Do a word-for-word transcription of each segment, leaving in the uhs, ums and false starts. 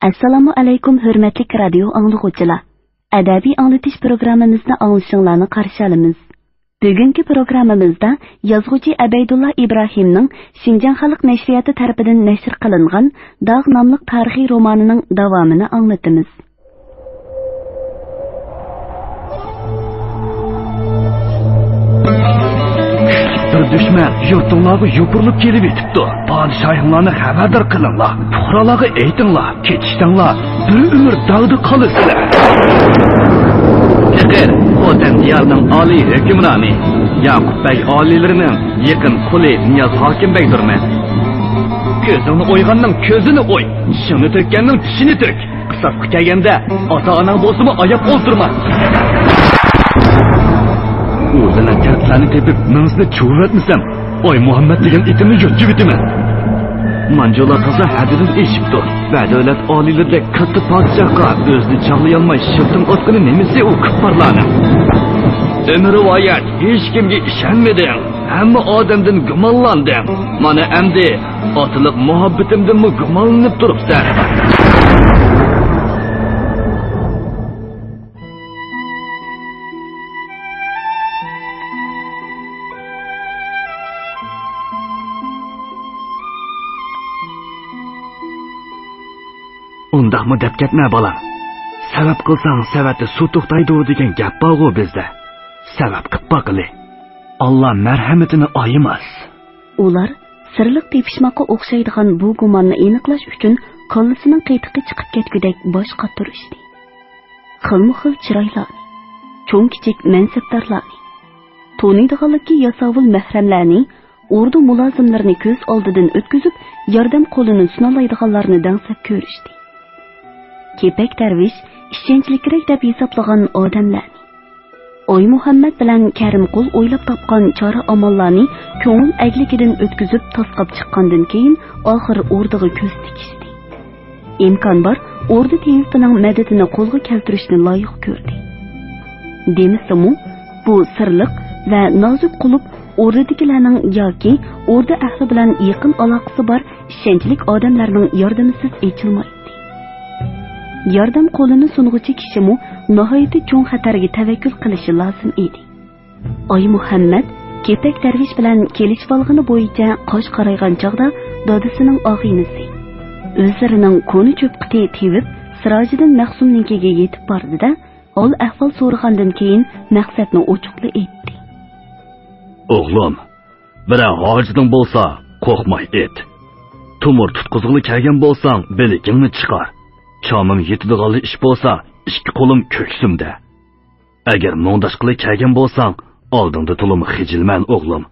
ئەسسالامۇ ئەلەيكۇم، ھۆرمەتلىك رادىيو ئاڭلىغۇچىلار! ئەدەبىي ئاڭلىتىش پروگراممىمىزنى ئاڭلىشىڭلارنى قارشى ئالىمىز. بۈگۈنكى پروگراممىمىزدا يازغۇچى ئەبەيدۇللا ئىبراھىمنىڭ شىنجاڭ خەلق نەشرىياتى تەرىپىدىن نەشر قىلىنغان داغ ناملىق تارىخىي رومانىنىڭ داۋامىنى ئاڭلىتىمىز. بىر دۈشمەن يۇرتۇڭلارغا يوپۇرۇلۇپ كېلىۋېتىپتۇ. پادىشاھىڭلارنى خەۋەردار قىلىڭلار. پۇقرالارغا ئېيتىڭلار، كېتىشسەڭلار، بىر ئۆمۈر داغدا قالىسىلەر. پېقىر خوتەن دىيارىنىڭ ئالىي ھۆكۈمرانى، ياقۇپ بەگ ئالىيلىرىنىڭ يېقىن قۇلى نىياز ھاكىم بەگدۇرمەن. كۆزۈڭنى ئويغاننىڭ كۆزىنى ئوي، چىشىڭنى تۆككەننىڭ چىشىنى تۆك. قىساسقا كەلگەندە، ئاتا-ئاناڭ بولسىمۇ ئاياپ ئولتۇرما. ئۇ لەنەتكار ئىتلارنى تېپىپ، مېڭىسىنى چۇۋۇۋەتمىسەم، ئاي مۇھەممەد دېگەن ئېتىمنى يوتچۇۋېتىمەن. مانجۇلار تازا ھەددىدىن ئېشىپتۇ. بەدەۋلەت ئالىيلىرىدەك كاتتا پادىشاھقا ئۆزىنى چاغلىيالماي شىلتىڭ ئاتقىنى نېمىسى ئۇ كۇپپارلارنىڭ؟ ئۆمۈرۋايەت، ھېچكىمگە ئىشەنمىدىڭ. ھەممە ئادەمدىن گۇمانلاندىڭ. مانا ئەمدى ئاتىلىق مۇھەببىتىمدىنمۇ گۇمانلىنىپ تۇرۇپسەن. ئۇنداقمۇ دەپ كەتمە، بالام. سەۋەب قىلساڭ، سەۋەتتە سۇ توختايدۇ، دېگەن گەپ بارغۇ بىزدە. سەۋەب قىپ باقىلى. ئاللا مەرھەمىتىنى ئايىماس. ئۇلار سىرلىق تېپىشماققا ئوخشايدىغان بۇ گۇماننى ئېنىقلاش ئۈچۈن كاللىسىنىڭ قېتىقى چىقىپ كەتكۈدەك باش قاتۇرۇشتى. خىلمۇ خىل چىرايلارنى، چوڭ كىچىك مەنسەپدارلارنى، تونۇيدىغانلىكى ياساۋۇل مەھرەملەرنى، ئوردا مۇلازىملىرىنى كۆز ئالدىدىن ئۆتكۈزۈپ، ياردەم قولىنى سۇنالايدىغانلارنى دەڭسەپ كۆرۈشتى. كېپەك دەرۋىش ئىشەنچلىكرەك دەپ ھېسابلىغان ئادەملەرنى، ئايمۇھەممەت بىلەن كەرىمقۇل ئويلاپ تاپقان چارە-ئاماللارنى كۆڭۈل ئەگلىكىدىن ئۆتكۈزۈپ تاسقاپ چىققاندىن كېيىن، ئاخىر ئوردىغا كۆز تىكىشتى. ئىمكان بار ئوردا تېۋىپىنىڭ مەدىتىنى قولغا كەلتۈرۈشنى لايىق كۆردى. دېمىسىمۇ، بۇ سىرلىق ۋە نازۇك قۇلۇپ ئوردىدىكىلەرنىڭ ياكى ئوردا ئەھلى بىلەن يېقىن ئالاقىسى بار ئىشەنچلىك ئادەملەرنىڭ ياردىمىسىز ئېچىلمايتتى. ياردەم قولىنى سۇنغۇچى كىشىمۇ ناھايىتى چوڭ خەتەرگە تەۋەككۈل قىلىشى لازىم ئىدى. ئايمۇھەممەت كېپەك دەرۋىش بىلەن كېلىشىۋالغىنى بويىچە قاش قارايغان چاغدا دادىسىنىڭ ئاغىنىسى، ئۆزلىرىنىڭ كونا چۆپقىتى تېۋىپ سىراجىدىن مەخسۇمنىڭكىگە يېتىپ باردى-دە، ھال-ئەھۋال سورىغاندىن كېيىن مەقسەتنى ئوچۇقلا ئېيتتى. ئوغلۇم، بىرەر ھاجىتىڭ بولسا، قورقماي ئېيت. تومۇر تۇتقۇزغىلى كەلگەن بولساڭ، بىلىكىڭنى چىقار. چامىم يېتىدىغانلا ئىش بولسا، ئىككى قولۇم كۆكسۈمدە. ئەگەر مۇڭداشقىلى كەلگەن بولساڭ، ئالدىڭدا تولىمۇ خىجىلمەن، ئوغلۇم.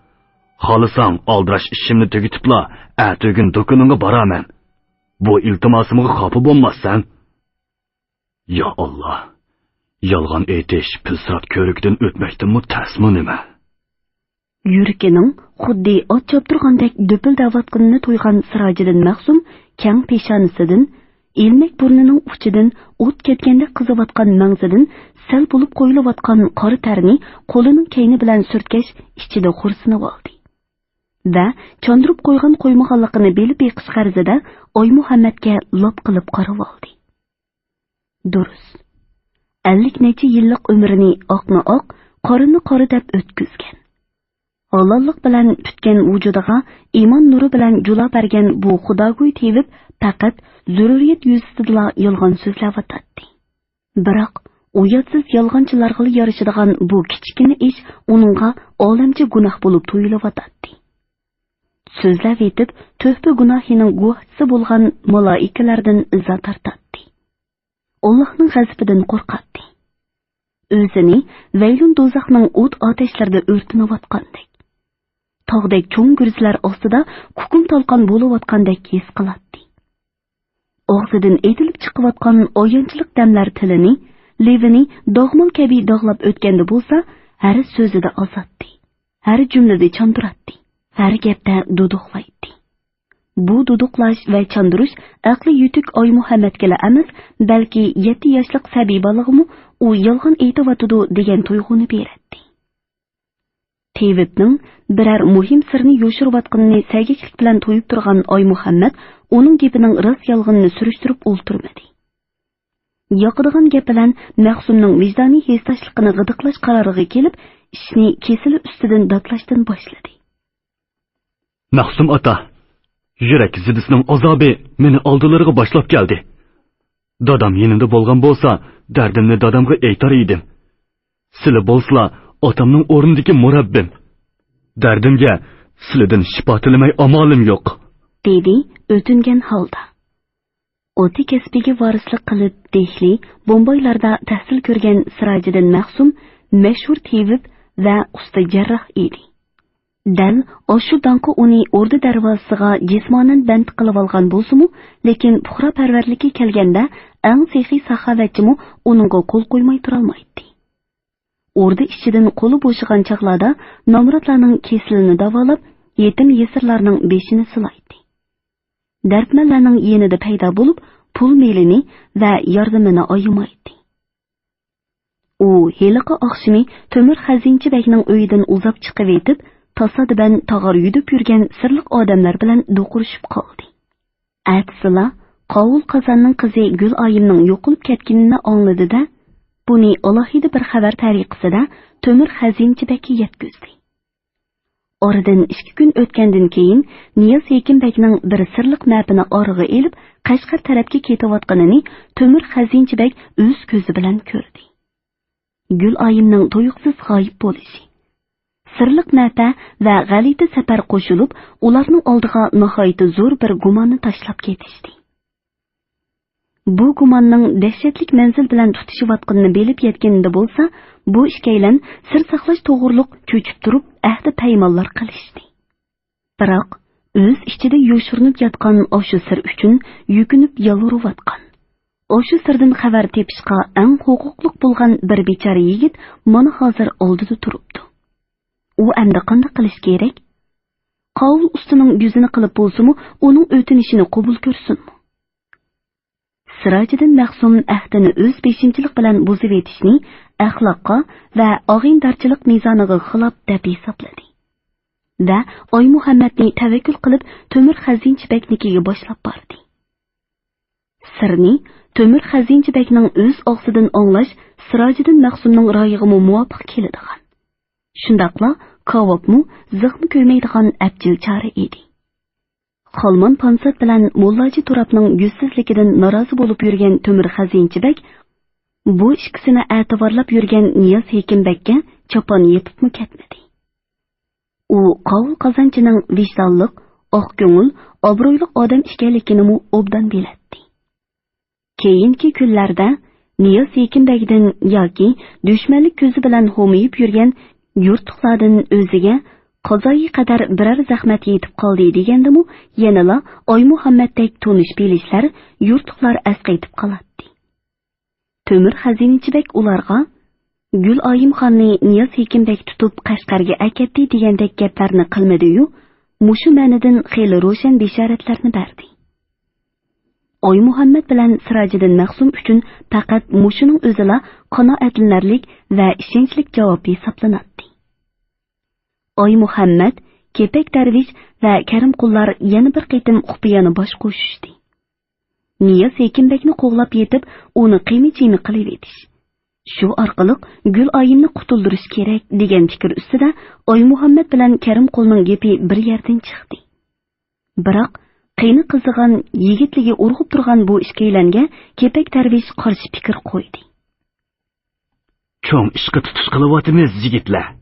خالىساڭ، ئالدىراش ئىشىمنى تۈگىتىپلا، ئەتىگۈن دۇكىنىڭغا بارارمەن. بۇ ئىلتىماسىمغا خاپا بولماسسەن؟ يا ئاللا، يالغان ئېيتىش پىلسىرات كۆرۈكىدىن ئۆتمەكتىنمۇ تەسمۇ نېمە؟ يۈرىكىنىڭ خۇددى ئات چاپتۇرغاندەك دۈپۈلدەۋاتقىنىنى تۇيغان سىراجىدىن مەخسۇم كەڭ پېشانىسىدىن، ئىلمەك بۇرنىنىڭ ئۇچىدىن ئوت كەتكەندەك قىزىۋاتقان مەڭزىدىن سەل بولۇپ قويۇلۇۋاتقان قارا تەرنى قولىنىڭ كەينى بىلەن سۈرتكەچ، ئىچىدە خورسىنىۋالدى ۋە چاندۇرۇپ قويغان قويمىغانلىقىنى بىلىپ بېقىش غەرىزىدە ئايمۇھەممەتكە لاپ قىلىپ قارىۋالدى. دۇرۇس. ئەللىك نەچچە يىللىق ئۆمرىنى ئاقنى ئاق، قارىنى قارا دەپ ئۆتكۈزگەن. ھالاللىق بىلەن پۈتكەن ۋۇجۇدىغا ئىمان نۇرى بىلەن جۇلا بەرگەن بۇ خۇداگوي تېۋىپ پەقەت زۆرۈرىيەت يۈزىسىدىلا يالغان سۆزلەۋاتاتتى. بىراق، ئۇياتسىز يالغانچىلارغىلا يارىشىدىغان بۇ كىچىككىنە ئىش ئۇنىڭغا ئالەمچە گۇناھ بولۇپ تۇيۇلۇۋاتاتتى. سۆزلەۋېتىپ، تۆھپە گۇناھىنىڭ گۇۋاھچىسى بولغان مالائىكىلەردىن ئىزا تارتاتتى. ئاللاھنىڭ غەزىپىدىن قورقاتتى. ئۆزىنى ۋەيلۇن دوزاخنىڭ ئوت ئاتەشلىرىدە ئۆرتىنىۋاتقاندەك، تاغدەك چوڭ گۈرزىلەر ئاستىدا كۇكۇم تالقان بولۇۋاتقاندەك ھېس قىلاتتى. ئاغزىدىن ئېتىلىپ چىقىۋاتقان ئايانچلىق دەملەر تىلىنى، لېۋىنى داغمال كەبى داغلاپ ئۆتكەندە بولسا، ھەر سۆزىدە ئازاتتى، ھەر جۈملىدە چاندۇراتتى، ھەر گەپتە دۇدۇقلايتتى. بۇ دۇدۇقلاش ۋە چاندۇرۇش ئەقلى يېتىك ئايمۇھەممەتكىلا ئەمەس، بەلكى يەتتە ياشلىق سەبىي بالىغىمۇ ئۇ يالغان ئېيتىۋاتىدۇ دېگەن تۇيغۇنى بېرەتتى. تېۋىپنىڭ بىرەر مۇھىم سىرنى يوشۇرۇۋاتقىنىنى سەگەكلىك بىلەن تۇيۇپ تۇرغان ئايمۇھەممەت ئۇنىڭ گېپىنىڭ راست-يالغىنىنى سۈرۈشتۈرۈپ ئولتۇرمىدى. ياقىدىغان گەپ بىلەن مەخسۇمنىڭ ۋىجدانىي ھېسداشلىقىنى غىدىقلاش قارارىغا كېلىپ، ئىشنى كېسىلى ئۈستىدىن داتلاشتىن باشلىدى. مەخسۇم ئاتا، يۈرەك زىدىسىنىڭ ئازابى مېنى ئالدىلىرىغا باشلاپ كەلدى. دادام يېنىمدا بولغان بولسا، دەردىمنى دادامغا ئېيتار ئىدىم. سىلى بولسىلا ئاتامنىڭ ئورنىدىكى مۇرەببىم. دەردىمگە سىلىدىن شىپا تىلىمەي ئامالىم يوق. دېدى ئۆتۈنگەن ھالدا. ئوتى كەسپىگە ۋارىسلىق قىلىپ، دېھلى، بومبايلاردا تەھسىل كۆرگەن سىراجىدىن مەخسۇم مەشھۇر تېۋىپ ۋە ئۇستا جەرراھ ئىدى. دەل ئاشۇ داڭقى ئۇنى ئوردا دەرۋازىسىغا جىسمانەن بەند قىلىۋالغان بولسىمۇ، لېكىن پۇقراپەرۋەرلىككە كەلگەندە ئەڭ سېخىي ساخاۋەتچىمۇ ئۇنىڭغا قول قويماي تۇرالمايتتى. ئوردا ئىچىدىن قولى بوشىغان چاغلاردا نامراتلارنىڭ كېسىلىنى داۋالاپ، يېتىم يېسىرلارنىڭ بېشىنى سىلايتتى. دەردمەنلەرنىڭ يېنىدا پەيدا بولۇپ، پۇل مېلىنى ۋە ياردىمىنى ئايىمايتتى. ئۇ ھېلىقى ئاخشىمى تۆمۈر خەزىنىچى بەگنىڭ ئۆيىدىن ئۇزاپ چىقىۋېتىپ، تاسادىپەن تاغار يۈدۈپ يۈرگەن سىرلىق ئادەملەر بىلەن دوقۇرۇشۇپ قالدى. ئەتىسىلا قاۋۇل قازاننىڭ قىزى گۈل ئايىمنىڭ يوقىلىپ كەتكىنىنى ئاڭلىدى-دە، بۇنى ئالاھىدە بىر خەۋەر تەرىقىسىدە تۆمۈر خەزىنىچى بەگكە يەتكۈزدى. ئارىدىن ئىككى كۈن ئۆتكەندىن كېيىن، نىياز ھېكىم بەگنىڭ بىر سىرلىق مەپىنى ئارىغا ئېلىپ، قەشقەر تەرەپكە كېتىۋاتقىنىنى تۆمۈر خەزىنىچى بەگ ئۆز كۆزى بىلەن كۆردى. گۈل ئايىمنىڭ تۇيۇقسىز غايىب بولۇشى. سىرلىق مەپە ۋە غەلىتە سەپەر قوشۇلۇپ، ئۇلارنىڭ ئالدىغا ناھايىتى زور بىر گۇماننى تاشلاپ كېتىشتى. بۇ گۇماننىڭ دەھشەتلىك مەنزىل بىلەن تۇتىشىۋاتقىنىنى بىلىپ يەتكىنىدە بولسا، بۇ ئىككىيلەن سىر ساقلاش توغرۇلۇق چۆچۈپ تۇرۇپ، ئەھدى پەيمانلار قىلىشتى. بىراق، ئۆز ئىچىدە يوشۇرۇنۇپ ياتقان ئاشۇ سىر ئۈچۈن يۈكۈنۈپ يالۋۇرۇۋاتقان، ئاشۇ سىردىن خەۋەر تېپىشقا ئەڭ ھوقۇقلۇق بولغان بىر بىچارە يىگىت مانا ھازىر ئالدىدا تۇرۇپتۇ. ئۇ ئەمدى قانداق قىلىش كېرەك؟ قاۋۇل ئۇستىنىڭ يۈزىنى قىلىپ بولسىمۇ، ئۇنىڭ ئۆتۈنۈشىنى قوبۇل كۆرسۇنمۇ؟ سىراجىدىن مەخسۇم ئەھدىنى ئۆز بېشىمچىلىق بىلەن بۇزۇۋېتىشنى ئەخلاققا ۋە ئاغىنىدارچىلىق مىزانىغا خىلاپ دەپ ھېسابلىدى ۋە ئايمۇھەممەتنى تەۋەككۈل قىلىپ تۆمۈر خەزىنىچى بەگنىڭكىگە باشلاپ باردى. سىرنى تۆمۈر خەزىنىچى بەگنىڭ ئۆز ئاغزىدىن ئاڭلاش سىراجىدىن مەخسۇمنىڭ رايىغىمۇ مۇۋاپىق كېلىدىغان، شۇنداقلا كاۋاپمۇ زىخمۇ كۆيمەيدىغان ئەپچىل چارە ئىدى. خالمان پانسات بىلەن موللاجى تۇراپنىڭ يۈزسىزلىكىدىن نارازى بولۇپ يۈرگەن تۆمۈر خەزىنىچى بەگ بۇ ئىككىسىنى ئەتىۋارلاپ يۈرگەن نىياز ھېكىم بەگكە چاپان يېپىپمۇ كەتمىدى. ئۇ قاۋۇل قازانچىنىڭ ۋىجدانلىق، ئاق كۆڭۈل، ئابرۇيلۇق ئادەم ئىكەنلىكىنىمۇ ئوبدان بىلەتتى. كېيىنكى كۈنلەردە نىياز ھېكىم بەگدىن ياكى دۈشمەنلىك كۆزى بىلەن ھومىيىپ يۈرگەن يۇرتلۇقلاردىن ئۆزىگە قازايى قەدەر بىرەر زەخمەت يېتىپ قالدى دېگەندىمۇ، يەنىلا ئايمۇھەممەتتەك تونۇش بىلىشلەر يۇرتلۇقلار ئەسقېتىپ قالاتتى. تۆمۈر خەزىنىچى بەگ ئۇلارغا، «گۈل ئايىم خاننى نىياز ھېكىم بەگ تۇتۇپ قەشقەرگە ئەكەتتى» دېگەندەك گەپلەرنى قىلمىدى-يۇ، مۇشۇ مەنىدىن خېلى روشەن بېشارەتلەرنى بەردى. ئايمۇھەممەت بىلەن سىراجىدىن مەخسۇم ئۈچۈن پەقەت مۇشۇنىڭ ئۆزىلا قانائەتلىنەرلىك ۋە ئىشەنچلىك جاۋاب ھېسابلىناتتى. ئايمۇھەممەت، كېپەك دەرۋىش ۋە كەرىمقۇللار يەنە بىر قېتىم خۇپىيانە باش قوشۇشتى. نىياز ھېكىم بەگنى قوغلاپ يېتىپ، ئۇنى قىيما-چىيما قىلىۋېتىش، شۇ ئارقىلىق گۈل ئايىمنى قۇتۇلدۇرۇش كېرەك، دېگەن پىكىر ئۈستىدە ئايمۇھەممەت بىلەن كەرىمقۇلنىڭ گېپى بىر يەردىن چىقتى. بىراق، قېنى قىزىغان، يىگىتلىكى ئۇرغۇپ تۇرغان بۇ ئىككىيلەنگە كېپەك دەرۋىش قارشى پىكىر قويدى. چوڭ ئىشقا تۇتۇش قىلىۋاتىمىز، يىگىتلەر.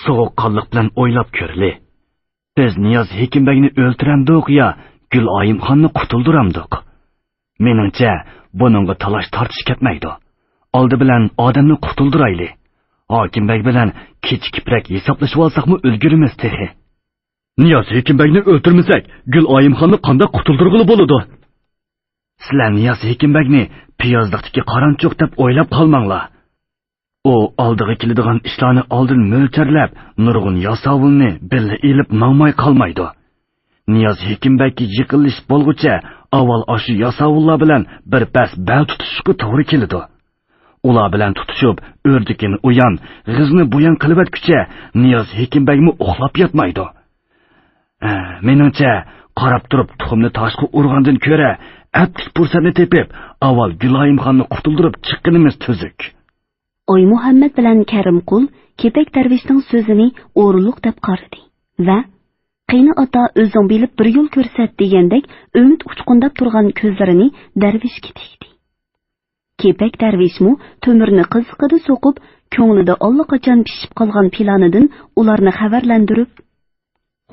سوغۇققانلىق بىلەن ئويلاپ كۆرلى. بىز نىياز ھېكىم بەگنى ئۆلتۈرەمدۇق يا گۈل ئايىم خاننى قۇتۇلدۇرامدۇق؟ مېنىڭچە، بۇنىڭغا تالاش-تارتىش كەتمەيدۇ. ئالدى بىلەن ئادەمنى قۇتۇلدۇرايلى. ھاكىم بەگ بىلەن كېچىكىپرەك ھېسابلىشىۋالساقمۇ ئۈلگۈرىمىز تېخى. نىياز ھېكىم بەگنى ئۆلتۈرمىسەك، گۈل ئايىم خاننى قانداق قۇتۇلدۇرغىلى بولىدۇ؟ سىلەر نىياز ھېكىم بەگنى پىيازلىقتىكى قارانچۇق دەپ ئويلاپ قالماڭلار. ئۇ ئالدىغا كېلىدىغان ئىشلارنى ئالدىن مۆلچەرلەپ، نۇرغۇن ياساۋۇلنى بىللە ئېلىپ ماڭماي قالمايدۇ. نىياز ھېكىم بەگكە يېقىنلىشىپ بولغۇچە، ئاۋۋال ئاشۇ ياساۋۇللار بىلەن بىر پەس بەل تۇتۇشۇشقا توغرا كېلىدۇ. ئۇلار بىلەن تۇتۇشۇپ، ئۆردىكىنى ئۇيان، غىزنى بۇيان قىلىۋەتكۈچە نىياز ھېكىم بەگمۇ ئۇخلاپ ياتمايدۇ. ھە، مېنىڭچە، قاراپ تۇرۇپ تۇخۇمنى تاشقا ئۇرغاندىن كۆرە، ئەپلىك پۇرسەتنى تېپىپ، ئاۋۋال گۈلايىمخاننى قۇتۇلدۇرۇپ چىققىنىمىز تۈزۈك. ئايمۇھەممەت بىلەن كەرىمقۇل كېپەك دەرۋىشنىڭ سۆزىنى ئورۇنلۇق دەپ قارىدى ۋە «قېنى ئاتا، ئۆزۈڭ بىلىپ بىر يول كۆرسەت» دېگەندەك ئۈمىد ئۇچقۇنداپ تۇرغان كۆزلىرىنى دەرۋىشكە تىكتى. كېپەك دەرۋىشمۇ تۆمۈرنى قىزىقىدا سوقۇپ، كۆڭلىدە ئاللىقاچان پىشىپ قالغان پىلانىدىن ئۇلارنى خەۋەرلەندۈرۈپ،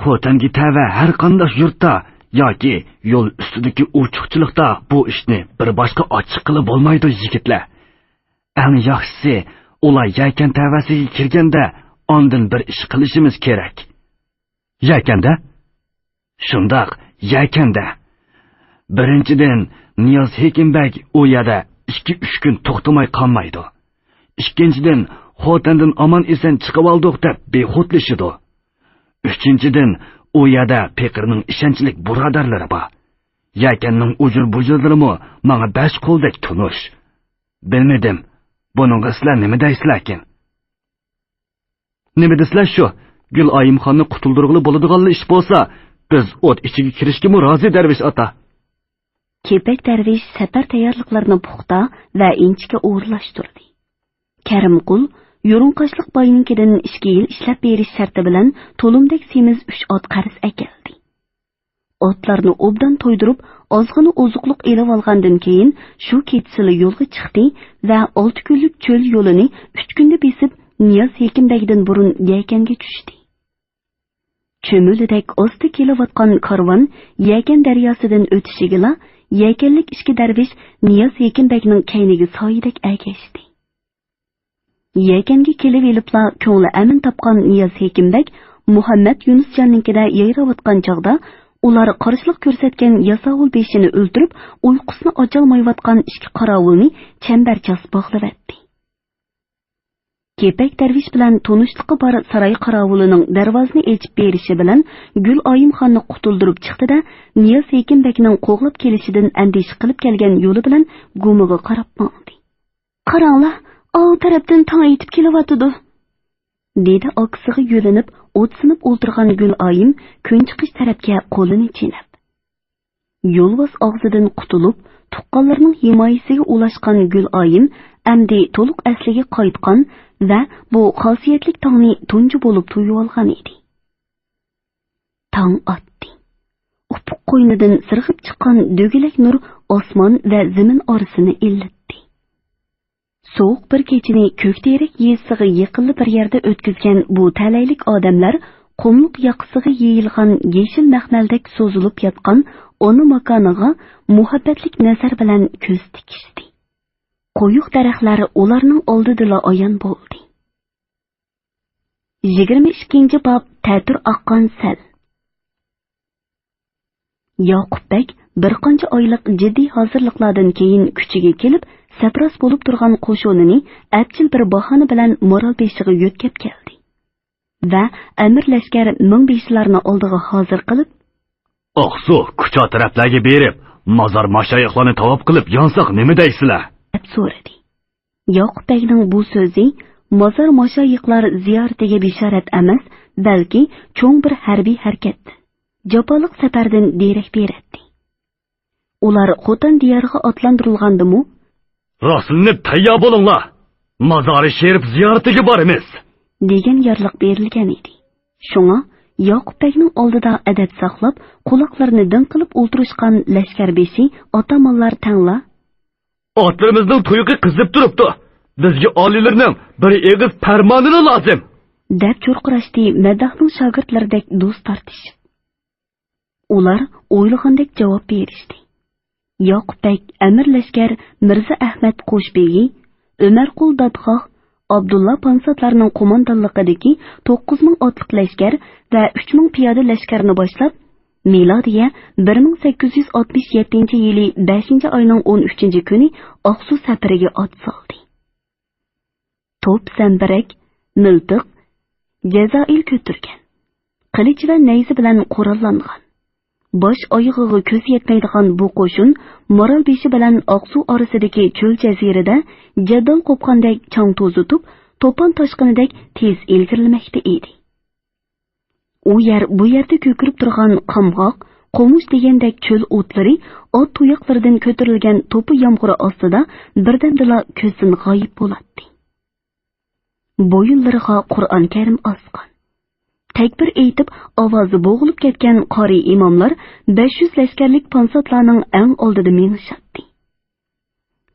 خوتەنگە تەۋە ھەر قانداق يۇرتتا ياكى يول ئۈستىدىكى ئوچۇقچىلىقتا بۇ ئىشنى بىر باشقا ئاچچىق قىلىپ بولمايدۇ، يىگىتلەر. ئەڭ ياخشىسى، ئۇلار يەكەن تەۋەسىگە كىرگەندە ئاندىن بىر ئىش قىلىشىمىز كېرەك. يەكەندە؟ شۇنداق، يەكەندە. بىرىنچىدىن، نىياز ھېكىم بەگ ئۇ يەردە ئىككى-ئۈچ كۈن توختىماي قالمايدۇ. ئىككىنچىدىن، خوتەندىن ئامان-ئېسەن چىقىۋالدۇق دەپ بىخۇدلىشىدۇ. ئۈچىنچىدىن، ئۇ يەردە پېقىرنىڭ ئىشەنچلىك بۇرادەرلىرى بار. يەكەننىڭ ئۇجۇر-بۇجۇرلىرىمۇ ماڭا بەش قولدەك تونۇش. بىلمىدىم، بۇنىڭغا سىلەر نېمە دەيسىلەركىن؟ نېمە دېسىلە شۇ، گۈل ئايىمخاننى قۇتۇلدۇرغىلى بولىدىغانلا ئىش بولسا، بىز ئوت ئىچىگە كىرىشكىمۇ رازى، دەرۋىش ئاتا. كېپەك دەرۋىش سەپەر تەييارلىقلىرىنى پۇختا ۋە ئىنچىكە ئورۇنلاشتۇردى. كەرىمقۇل يۇرۇڭقاشلىق باينىڭكىدىن ئىككى يىل ئىشلەپ بېرىش شەرتى بىلەن تولۇمدەك سېمىز ئۈچ ئات قەرز ئەكەلدى. ئاتلارنى ئوبدان تويدۇرۇپ، ئازغىنە ئوزۇقلۇق ئېلىۋالغاندىن كېيىن، شۇ كېچىسىلا يولغا چىقتى ۋە ئالتە كۈنلۈك چۆل يولىنى ئۈچ كۈندە بېسىپ، نىياز ھېكىم بەگدىن بۇرۇن يەكەنگە چۈشتى. چۆمۈلىدەك ئاستا كېلىۋاتقان كارۋان يەكەن دەرياسىدىن ئۆتۈشىگىلا، يەكەنلىك ئىككى دەرۋىش نىياز ھېكىم بەگنىڭ كەينىگە سايىدەك ئەگەشتى. يەكەنگە كېلىۋېلىپلا كۆڭلى ئەمىن تاپقان نىياز ھېكىم بەگ مۇھەممەد يۇنۇسجاننىڭكىدە يايراۋاتقان چاغدا، ئۇلار قارشىلىق كۆرسەتكەن ياساۋۇل بېشىنى ئۆلتۈرۈپ، ئۇيقۇسىنى ئاچالمايۋاتقان ئىككى قاراۋۇلنى چەمبەرچاس باغلىۋەتتى. كېپەك دەرۋىش بىلەن تونۇشلۇقى بار ساراي قاراۋۇلىنىڭ دەرۋازىنى ئېچىپ بېرىشى بىلەن گۈل ئايىمخاننى قۇتۇلدۇرۇپ چىقتى-دە، نىياز ھېكىم بەگنىڭ قوغلاپ كېلىشىدىن ئەندىشە قىلىپ كەلگەن يولى بىلەن گۇمىغا قاراپ ماڭدى. «قاراڭلار، ئاۋۇ تەرەپتىن تاڭ ئېتىپ كېلىۋاتىدۇ»، دېدى ئاكىسىغا يۆلىنىپ ئوتسىنىپ ئولتۇرغان گۈل ئايىم كۈن چىقىش تەرەپكە قولىنى چېلىپ. يولۋاس ئاغزىدىن قۇتۇلۇپ، تۇغقانلىرىنىڭ ھىمايىسىگە ئۇلاشقان گۈل ئايىم ئەمدى تولۇق ئەسلىگە قايتقان ۋە بۇ خاسىيەتلىك تاڭنى تۇنجى بولۇپ تۇيۇۋالغان ئىدى. تاڭ ئاتتى. ئۇپۇق قوينىدىن سىرغىپ چىققان دۆگىلەك نۇر ئاسمان ۋە زېمىن ئارىسىنى ئىللىتتى. سوغۇق بىر كېچىنى كۆكتېرەك يېزىسىغا يېقىنلا بىر يەردە ئۆتكۈزگەن بۇ تەلەيلىك ئادەملەر قۇملۇق ياقىسىغا يېيىلغان يېشىل مەخمەلدەك سوزۇلۇپ ياتقان ئانا ماكانىغا مۇھەببەتلىك نەزەر بىلەن كۆز تىكىشتى. قويۇق دەرەخلەر ئۇلارنىڭ ئالدىدىلا ئايان بولدى. يىگىرمە ئىككىنچى باب، تەتۈر ئاققان سەل. ياقۇپ بەگ بىر قانچە ئايلىق جىددىي ھازىرلىقلاردىن كېيىن كۈچىگە كېلىپ، سەپراس بولۇپ تۇرغان قوشۇنىنى ئەپچىل بىر باھانە بىلەن مارالبېشىغا يۆتكەپ كەلدى ۋە ئەمىر لەشكەر مىڭبېشىلارنى ئالدىغا ھازىر قىلىپ، «ئاقسۇ، كۇچا تەرەپلەرگە بېرىپ، مازار ماشايىقلارنى تاۋاپ قىلىپ يانساق نېمە دەيسىلەر؟» دەپ سورىدى. ياقۇپ بەگنىڭ بۇ سۆزى مازار ماشايىقلار زىيارىتىگە بېشارەت ئەمەس، بەلكى چوڭ بىر ھەربىي ھەرىكەت، جاپالىق سەپەردىن دېرەك بېرەتتى. ئۇلار خوتەن دىيارىغا ئاتلاندۇرۇلغاندىمۇ، «راسلىنىپ تەييار بولۇڭلار! مازارى شېرىپ زىيارىتىگە بارىمىز!» دېگەن يارلىق بېرىلگەن ئىدى. شۇڭا ياقۇپ بەگنىڭ ئالدىدا ئەدەپ ساقلاپ، قۇلاقلىرىنى دىڭ قىلىپ ئولتۇرۇشقان لەشكەر بېشى ئاتامانلار تەڭلا، «ئاتلىرىمىزنىڭ تۇيىقى قىزىپ تۇرۇپتۇ. بىزگە ئالىيلىرىنىڭ بىر ئېغىز پەرمانىلا لازىم!» دەپ چۇرقىراشتى مەدداھنىڭ شاگىرتلىرىدەك دۇز تارتىشىپ. ئۇلار ئويلىغاندەك جاۋاب بېرىشتى. ياقۇپ بەگ ئەمىر لەشكەر مىرزا ئەھمەت قوشبېگى، ئۆمەرقۇل دادخاھ، ئابدۇللا پانساتلارنىڭ قوماندانلىقىدىكى توققۇز مىڭ ئاتلىق لەشكەر ۋە ئۈچ مىڭ پىيادە لەشكەرنى باشلاپ، مىلادىيە بىر مىڭ سەككىز يۈز ئاتمىش يەتتىنچى يىلى بەشىنچى ئاينىڭ ئون ئۈچىنچى كۈنى ئاقسۇ سەپىرىگە ئات سالدى. توپ زەمبىرەك، مىلتىق، جەزائىل كۆتۈرگەن، قىلىچ ۋە نەيزە بىلەن قوراللانغان، باش ئايىغىغا كۆز يەتمەيدىغان بۇ قوشۇن مارالبېشى بىلەن ئاقسۇ ئارىسىدىكى چۆل جەزىرىدە جەدەل قوپقاندەك چاڭ توزۇتۇپ، توپان تاشقىنىدەك تېز ئىلگىرىلىمەكتە ئىدى. ئۇ يەر بۇ يەردە كۆكىرىپ تۇرغان قامغاق، قومۇش دېگەندەك چۆل ئوتلىرى ئات تۇياقلىرىدىن كۆتۈرۈلگەن توپا يامغۇرى ئاستىدا بىردەمدىلا كۆزدىن غايىب بولاتتى. بويۇنلىرىغا قۇرئان كەرىم ئاسقان، تەكبىر ئېيتىپ، ئاۋازى بوغۇلۇپ كەتكەن قارىي ئىماملار بەش يۈز لەشكەرلىك پانساتلارنىڭ ئەڭ ئالدىدا مېڭىشاتتى.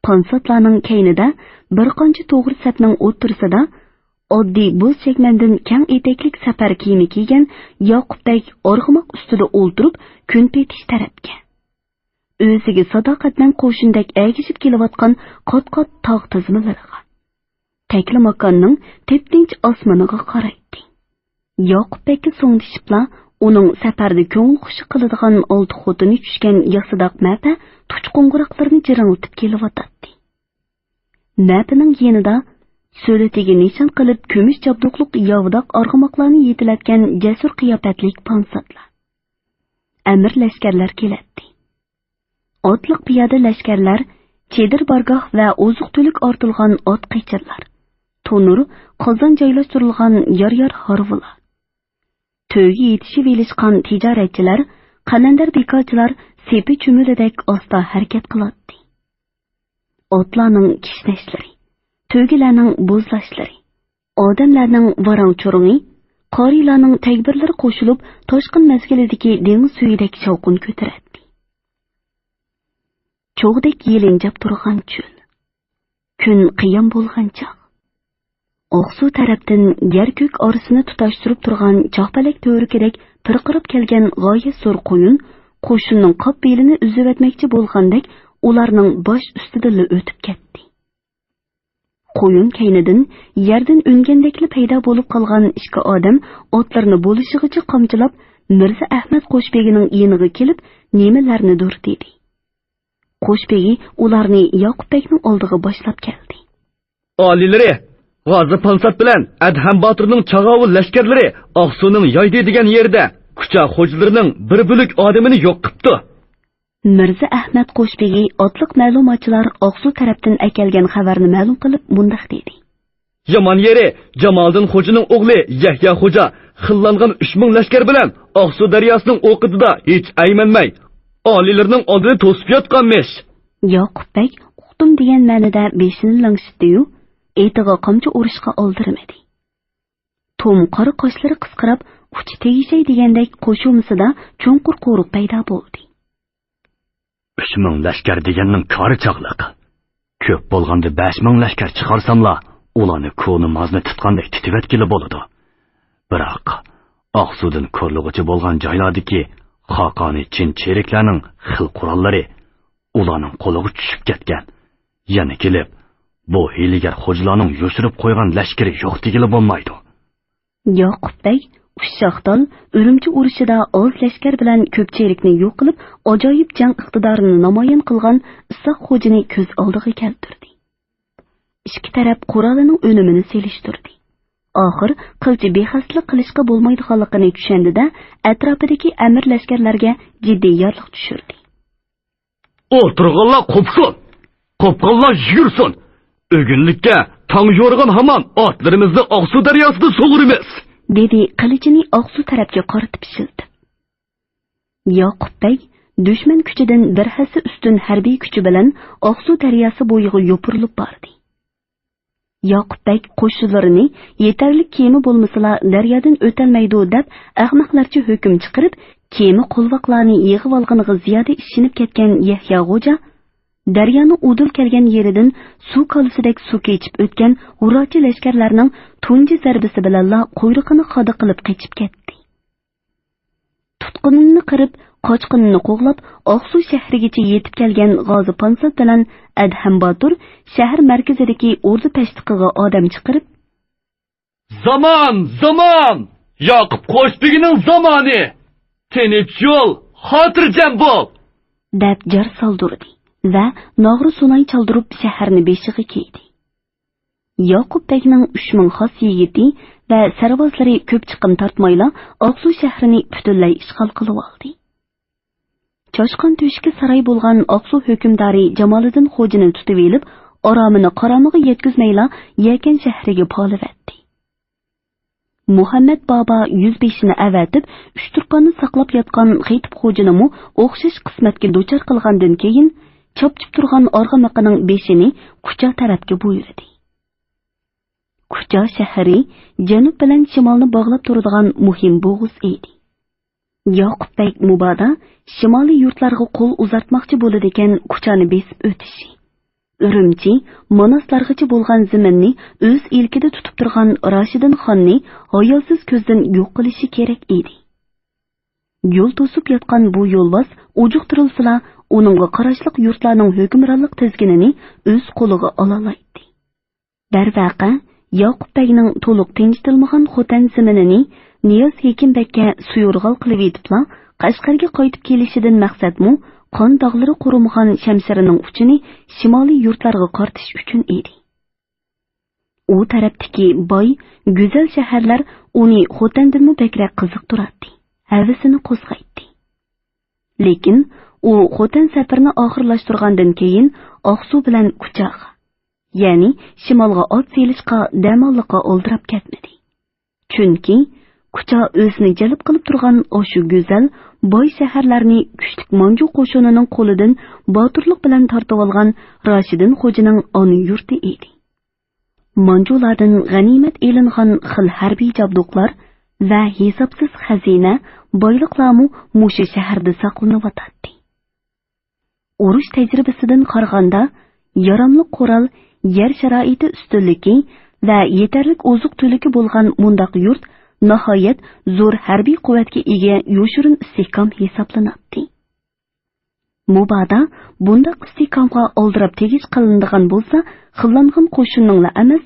پانساتلارنىڭ كەينىدە بىر قانچە توغرا سەپنىڭ ئوتتۇرىسىدا ئاددىي بوز چەكمەندىن كەڭ ئېتەكلىك سەپەر كىيىمى كىيگەن ياقۇپ بەگ ئارغىماق ئۈستىدە ئولتۇرۇپ، كۈنپېتىش تەرەپكە، ئۆزىگە ساداقەتمەن قوشۇندەك ئەگىشىپ كېلىۋاتقان قات-قات تاغ تىزمىلىرىغا، تەكلىماكاننىڭ تىپتىنچ ئاسمىنىغا قارايتتى. ياقۇپ بەگكە سوڭدىشىپلا، ئۇنىڭ سەپەردە كۆڭۈل خۇشى قىلىدىغان ئالتە خوتۇنى چۈشكەن ياسىداق مەپە تۇچ قوڭغۇراقلىرىنى جىرىڭلىتىپ كېلىۋاتاتتى. مەپىنىڭ يېنىدا سۆلىتىگە نىشان قىلىپ كۈمۈش جابدۇقلۇق ياۋىداق ئارغىماقلارنى يېتىلەتكەن جەسۇر قىياپەتلىك پانساتلار، ئەمىر لەشكەرلەر كېلەتتى. ئاتلىق پىيادە لەشكەرلەر، چېدىر بارگاھ ۋە ئوزۇق-تۈلۈك ئارتىلغان ئات قېچىرلار، تونۇر، قازان جايلاشتۇرۇلغان يار-يار ھارۋىلار، تۆگە يېتىشىۋېلىشقان تىجارەتچىلەر، قەلەندەر بىكارچىلار سېپى چۈمۈلىدەك ئاستا ھەرىكەت قىلاتتى. ئاتلارنىڭ كىشنەشلىرى، تۆگىلەرنىڭ بوزلاشلىرى، ئادەملەرنىڭ ۋاراڭ-چۇرۇڭى، قارىيلارنىڭ تەكبىرلىرى قوشۇلۇپ، تاشقىن مەزگىلىدىكى دېڭىز سۈيىدەك شاۋقۇن كۆتۈرەتتى. چوغدەك يېلىنجاپ تۇرغان چۆل. كۈن قىيام بولغان چاغ. ئاقسۇ تەرەپتىن يەر-كۆك ئارىسىنى تۇتاشتۇرۇپ تۇرغان چاقپەلەك تۈۋرۈكىدەك پىرقىراپ كەلگەن غايەت زور قۇيۇن قوشۇننىڭ قاپ بېلىنى ئۈزۈۋەتمەكچى بولغاندەك ئۇلارنىڭ باش ئۈستىدىنلا ئۆتۈپ كەتتى. قۇيۇن كەينىدىن يەردىن ئۈنگەندەكلا پەيدا بولۇپ قالغان ئىككى ئادەم ئاتلىرىنى بولۇشىغىچە قامچىلاپ، مىرزا ئەھمەت قوشبېگىنىڭ يېنىغا كېلىپ، نېمىلەرنىدۇر دېدى. قوشبېگى ئۇلارنى ياقۇپ بەگنىڭ ئالدىغا باشلاپ كەلدى. ئالىيلىرى، غازى پانسات بىلەن ئەدھەم باتۇرنىڭ چاغاۋۇل لەشكەرلىرى ئاقسۇنىڭ يايدى دېگەن يېرىدە كۇچا خوجىلىرىنىڭ بىر بۆلەك ئادىمىنى يوق قىپتۇ. مىرزا ئەھمەت قوشبېگى ئاتلىق مەلۇماتچىلار ئاقسۇ تەرەپتىن ئەكەلگەن خەۋەرنى مەلۇم قىلىپ مۇنداق دېدى. يامان يېرى، جامالىدىن خوجىنىڭ ئوغلى يەھيا خوجا خىللانغان ئۈچ مىڭ لەشكەر بىلەن ئاقسۇ دەرياسىنىڭ ئوقىدىدا ھېچ ئەيمەنمەي، ئالىيلىرىنىڭ ئالدىنى توسۇپ ياتقانمىش. ياقۇپ بەگ ئۇقتۇم دېگەن مەنىدە بېشىنى لىڭشىتتى-يۇ، ئېتىغا قامچا ئۇرۇشقا ئالدىرىمىدى. توم قارا قاشلىرى قىسقىراپ، ئۇچى تېگىشەي دېگەندەك قوشۇمىسىدا چوڭقۇر قورۇق پەيدا بولدى. ئۈچ مىڭ لەشكەر دېگەننىڭ كارى چاغلىق. كۆپ بولغاندا بەش مىڭ لەشكەر چىقارساملا، ئۇلارنى كونا مازنى تۇتقاندەك تۇتۇۋەتكىلى بولىدۇ. بىراق، ئاقسۇدىن كورلىغۇچە بولغان جايلاردىكى خاقانى چىن چېرىكلەرنىڭ خىل قوراللىرى ئۇلارنىڭ قولىغا چۈشۈپ كەتكەن. يەنە كېلىپ، بۇ ھىيلىگەر خوجىلارنىڭ يوشۇرۇپ قويغان لەشكىرى يوق دېگىلى بولمايدۇ. ياقۇپ بەگ ئۇششاق تال ئۈرۈمچى ئۇرۇشىدا ئاز لەشكەر بىلەن كۆپ چېرىكنى يوق قىلىپ، ئاجايىپ جەڭ ئىقتىدارىنى نامايان قىلغان ئىسھاق خوجىنى كۆز ئالدىغا كەلتۈردى. ئىككى تەرەپ قورالىنىڭ ئۈنۈمىنى سېلىشتۇردى. ئاخىر قىلچە بىخەستەلىك قىلىشقا بولمايدىغانلىقىنى چۈشەندى-دە، ئەتراپىدىكى ئەمىر لەشكەرلەرگە جىددىي يارلىق چۈشۈردى. ئولتۇرغانلار قوپسۇن! قوپقانلار يۈگۈرسۇن! ئۆگۈنلۈككە تاڭ يورۇغان ھامان ئاتلىرىمىزنى ئاقسۇ دەرياسىدا سۇغۇرىمىز! دېدى قىلىچىنى ئاقسۇ تەرەپكە قارىتىپ شىلتىپ. ياقۇپ بەگ دۈشمەن كۈچىدىن بىر ھەسسە ئۈستۈن ھەربىي كۈچى بىلەن ئاقسۇ دەرياسى بويىغا يوپۇرۇلۇپ باردى. ياقۇپ بەگ قوشۇنلىرىنى يېتەرلىك كېمە بولمىسىلا دەريادىن ئۆتەلمەيدۇ دەپ ئەخمەقلەرچە ھۆكۈم چىقىرىپ، كېمە قولۋاقلارنى يىغىۋالغىنىغا زىيادە ئىشىنىپ كەتكەن يەھيا غوجا دەريانىڭ ئۇدۇل كەلگەن يېرىدىن سۇ كالىسىدەك سۇ كېچىپ ئۆتكەن ھۇراچى لەشكەرلەرنىڭ تۇنجى زەربىسى بىلەنلا قۇيرۇقىنى خادا قىلىپ قېچىپ كەتتى. تۇتقىنىنى قىرىپ، قاچقىنىنى قوغلاپ، ئاقسۇ شەھىرىگىچە يېتىپ كەلگەن غازى پانسات بىلەن ئەدھەم باتۇر شەھەر مەركىزىدىكى ئوردا پەشتىقىغا ئادەم چىقىرىپ، زامان، زامان! ياقۇپ قوشبېگىنىڭ زامانى! تىنچ يول، خاتىرجەم بول! دەپ جار سالدۇردى ۋە ناغرا سۇناي چالدۇرۇپ شەھەرنى بېشىغا كىيدى. ياقۇپ بەگنىڭ ئۈچ مىڭ خاس يىگىتى ۋە سەرۋازلىرى كۆپ چىقىم تارتمايلا ئاقسۇ شەھىرىنى پۈتۈنلەي ئىشغال قىلىۋالدى. چاشقان تۆشۈكى ساراي بولغان ئاقسۇ ھۆكۈمدارى جامالىدىن خوجىنى تۇتۇۋېلىپ، ئارامىنى قارامىغا يەتكۈزمەيلا، يەكەن شەھىرىگە پالىۋەتتى. مۇھەممەد بابا يۈزبېشىنى ئەۋەتىپ، ئۇچتۇرپاننى ساقلاپ ياتقان خېتىپ خوجىنىمۇ ئوخشاش قىسمەتكە دۇچار قىلغاندىن كېيىن، چاپچىپ تۇرغان ئارغىمىقىنىڭ بېشىنى كۇچا تەرەپكە بۇيرۇدى. كۇچا شەھىرى جەنۇب بىلەن شىمالنى باغلاپ تۇرىدىغان مۇھىم بوغۇز ئىدى. ياقۇپ بەگ مۇبادا شىمالىي يۇرتلارغا قول ئۇزارتماقچى بولىدىكەن، كۇچانى بېسىپ ئۆتۈشى، ئۈرۈمچى، ماناسلارغىچە بولغان زېمىننى ئۆز ئىلكىدە تۇتۇپ تۇرغان راشىدىن خاننى ھاياسىز كۆزدىن يوق قىلىشى كېرەك ئىدى. يول توسۇپ ياتقان بۇ يولۋاس ئوجۇقتۇرۇلسىلا، ئۇنىڭغا قاراشلىق يۇرتلارنىڭ ھۆكۈمرانلىق تىزگىنىنى ئۆز قولىغا ئالالايتتى. دەرۋەقە، ياقۇپ بەگنىڭ تولۇق تىنچىتىلمىغان خوتەن زېمىنىنى نىياز ھېكىم بەگكە سۇيۇرغال قىلىۋېتىپلا، قەشقەرگە قايتىپ كېلىشىدىن مەقسەتمۇ قان داغلىرى قۇرۇمىغان شەمشىرىنىڭ ئۇچىنى شىمالىي يۇرتلارغا قارىتىش ئۈچۈن ئىدى. ئۇ تەرەپتىكى باي، گۈزەل شەھەرلەر ئۇنى خوتەندىنمۇ بەكرەك قىزىقتۇراتتى، ھەۋىسىنى قوزغايتتى. لېكىن ئۇ خوتەن سەپىرىنى ئاخىرلاشتۇرغاندىن كېيىن، ئاقسۇ بىلەن كۇچاغا، يەنى شىمالغا ئات سېلىشقا دەماللىققا ئالدىراپ كەتمىدى. چۈنكى كۇچا ئۆزىنى جەلپ قىلىپ تۇرغان ئاشۇ گۈزەل، باي شەھەرلەرنى كۈچلۈك مانجۇ قوشۇنىنىڭ قولىدىن باتۇرلۇق بىلەن تارتىۋالغان راشىدىن خوجىنىڭ ئانا يۇرتى ئىدى. مانجۇلاردىن غەنىيمەت ئېلىنغان خىل ھەربىي جابدۇقلار ۋە ھېسابسىز خەزىنە، بايلىقلارمۇ مۇشۇ شەھەردە ساقلىنىۋاتاتتى. ئۇرۇش تەجرىبىسىدىن قارىغاندا، ياراملىق قورال، يەر شارائىتى ئۈستۈنلۈكى ۋە يېتەرلىك ئوزۇق-تۈلۈكى بولغان مۇنداق يۇرت ناھايەت زور ھەربىي قۇۋۋەتكە ئىگە يوشۇرۇن ئىستىھكام ھېسابلىناتتى. مۇبادا بۇنداق ئىستىھكامغا ئالدىراپ تېگىش قىلىنىدىغان بولسا، خىللانغان قوشۇننىڭلا ئەمەس،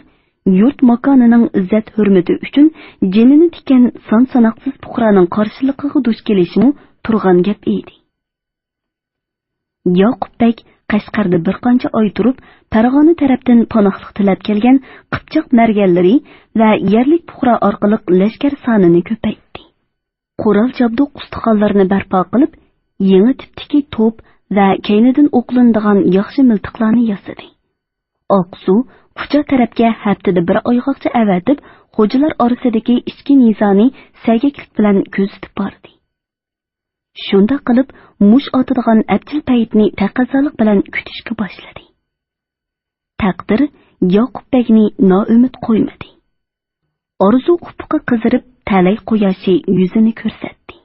يۇرت ماكانىنىڭ ئىززەت-ھۆرمىتى ئۈچۈن جېنىنى تىككەن سان-ساناقسىز پۇقرانىڭ قارشىلىقىغا دۇچ كېلىشىمۇ تۇرغان گەپ ئىدى. ياقۇپ بەگ قەشقەردە بىر قانچە ئاي تۇرۇپ، پەرغانە تەرەپتىن پاناھلىق تىلەپ كەلگەن قىپچاق مەرگەنلىرى ۋە يەرلىك پۇقرا ئارقىلىق لەشكەر سانىنى كۆپەيتتى. قورال-جابدۇق ئۇستىخانلىرىنى بەرپا قىلىپ، يېڭى تىپتىكى توپ ۋە كەينىدىن ئوقلىنىدىغان ياخشى مىلتىقلارنى ياسىدى. ئاقسۇ، كۇچا تەرەپكە ھەپتىدە بىر ئايغاقچە ئەۋەتىپ، خوجىلار ئارىسىدىكى ئىچكى نىزانى سەگەكلىك بىلەن كۆزىتىپ باردى. شۇنداق قىلىپ، مۇش ئاتىدىغان ئەپچىل پەيتنى تەقەززالىق بىلەن كۈتۈشكە باشلىدى. تەقدىر ياقۇپ بەگنى نائۈمىد قويمىدى. ئارزۇ ئۇپۇقى قىزىرىپ، تەلەي قۇياشى يۈزىنى كۆرسەتتى.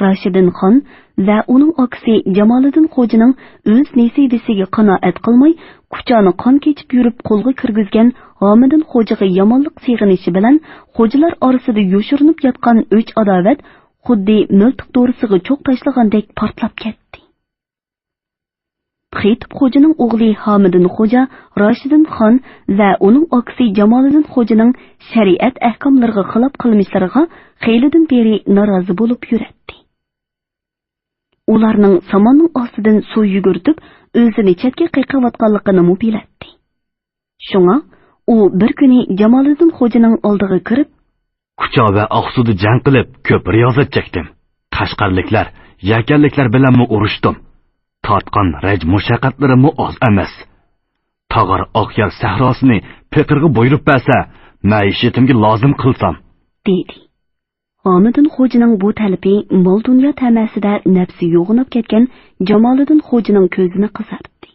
راشىدىن خان ۋە ئۇنىڭ ئاكىسى جامالىدىن خوجىنىڭ ئۆز نېسىۋىسىگە قانائەت قىلماي، كۇچانى قان كېچىپ يۈرۈپ قولغا كىرگۈزگەن ھامىدىن خوجىغا يامانلىق سېغىنىشى بىلەن، خوجىلار ئارىسىدا يوشۇرۇنۇپ ياتقان ئۆچ-ئاداۋەت خۇددى مىلتىق دورىسىغا چوغ تاشلىغاندەك پارتلاپ كەتتى. خېتىپ خوجىنىڭ ئوغلى ھامىدىن خوجا راشىدىن خان ۋە ئۇنىڭ ئاكىسى جامالىدىن خوجىنىڭ شەرىئەت ئەھكاملىرىغا خىلاپ قىلمىشلىرىغا خېلىدىن بېرى نارازى بولۇپ يۈرەتتى. ئۇلارنىڭ ساماننىڭ ئاستىدىن سۇ يۈگۈرتۈپ، ئۆزىنى چەتكە قېقىۋاتقانلىقىنىمۇ بىلەتتى. شۇڭا ئۇ بىر كۈنى جامالىدىن خوجىنىڭ ئالدىغا كىرىپ، كۇچا ۋە ئاقسۇدا جەڭ قىلىپ، كۆپ رىيازەت چەكتىم. قەشقەرلىكلەر، يەكەنلىكلەر بىلەنمۇ ئۇرۇشتۇم. تارتقان رەنج-مۇشەققەتلىرىممۇ ئاز ئەمەس. تاغار ئاقيار سەھراسىنى پېقىرغا بۇيرۇپ بەرسە، مەئىشىتىمگە لازىم قىلسام، دېدى. ھامىدىن خوجىنىڭ بۇ تەلىپى مال-دۇنيا تەمەسىدە نەپسى يوغىناپ كەتكەن جامالىدىن خوجىنىڭ كۆزىنى قىزارتتى.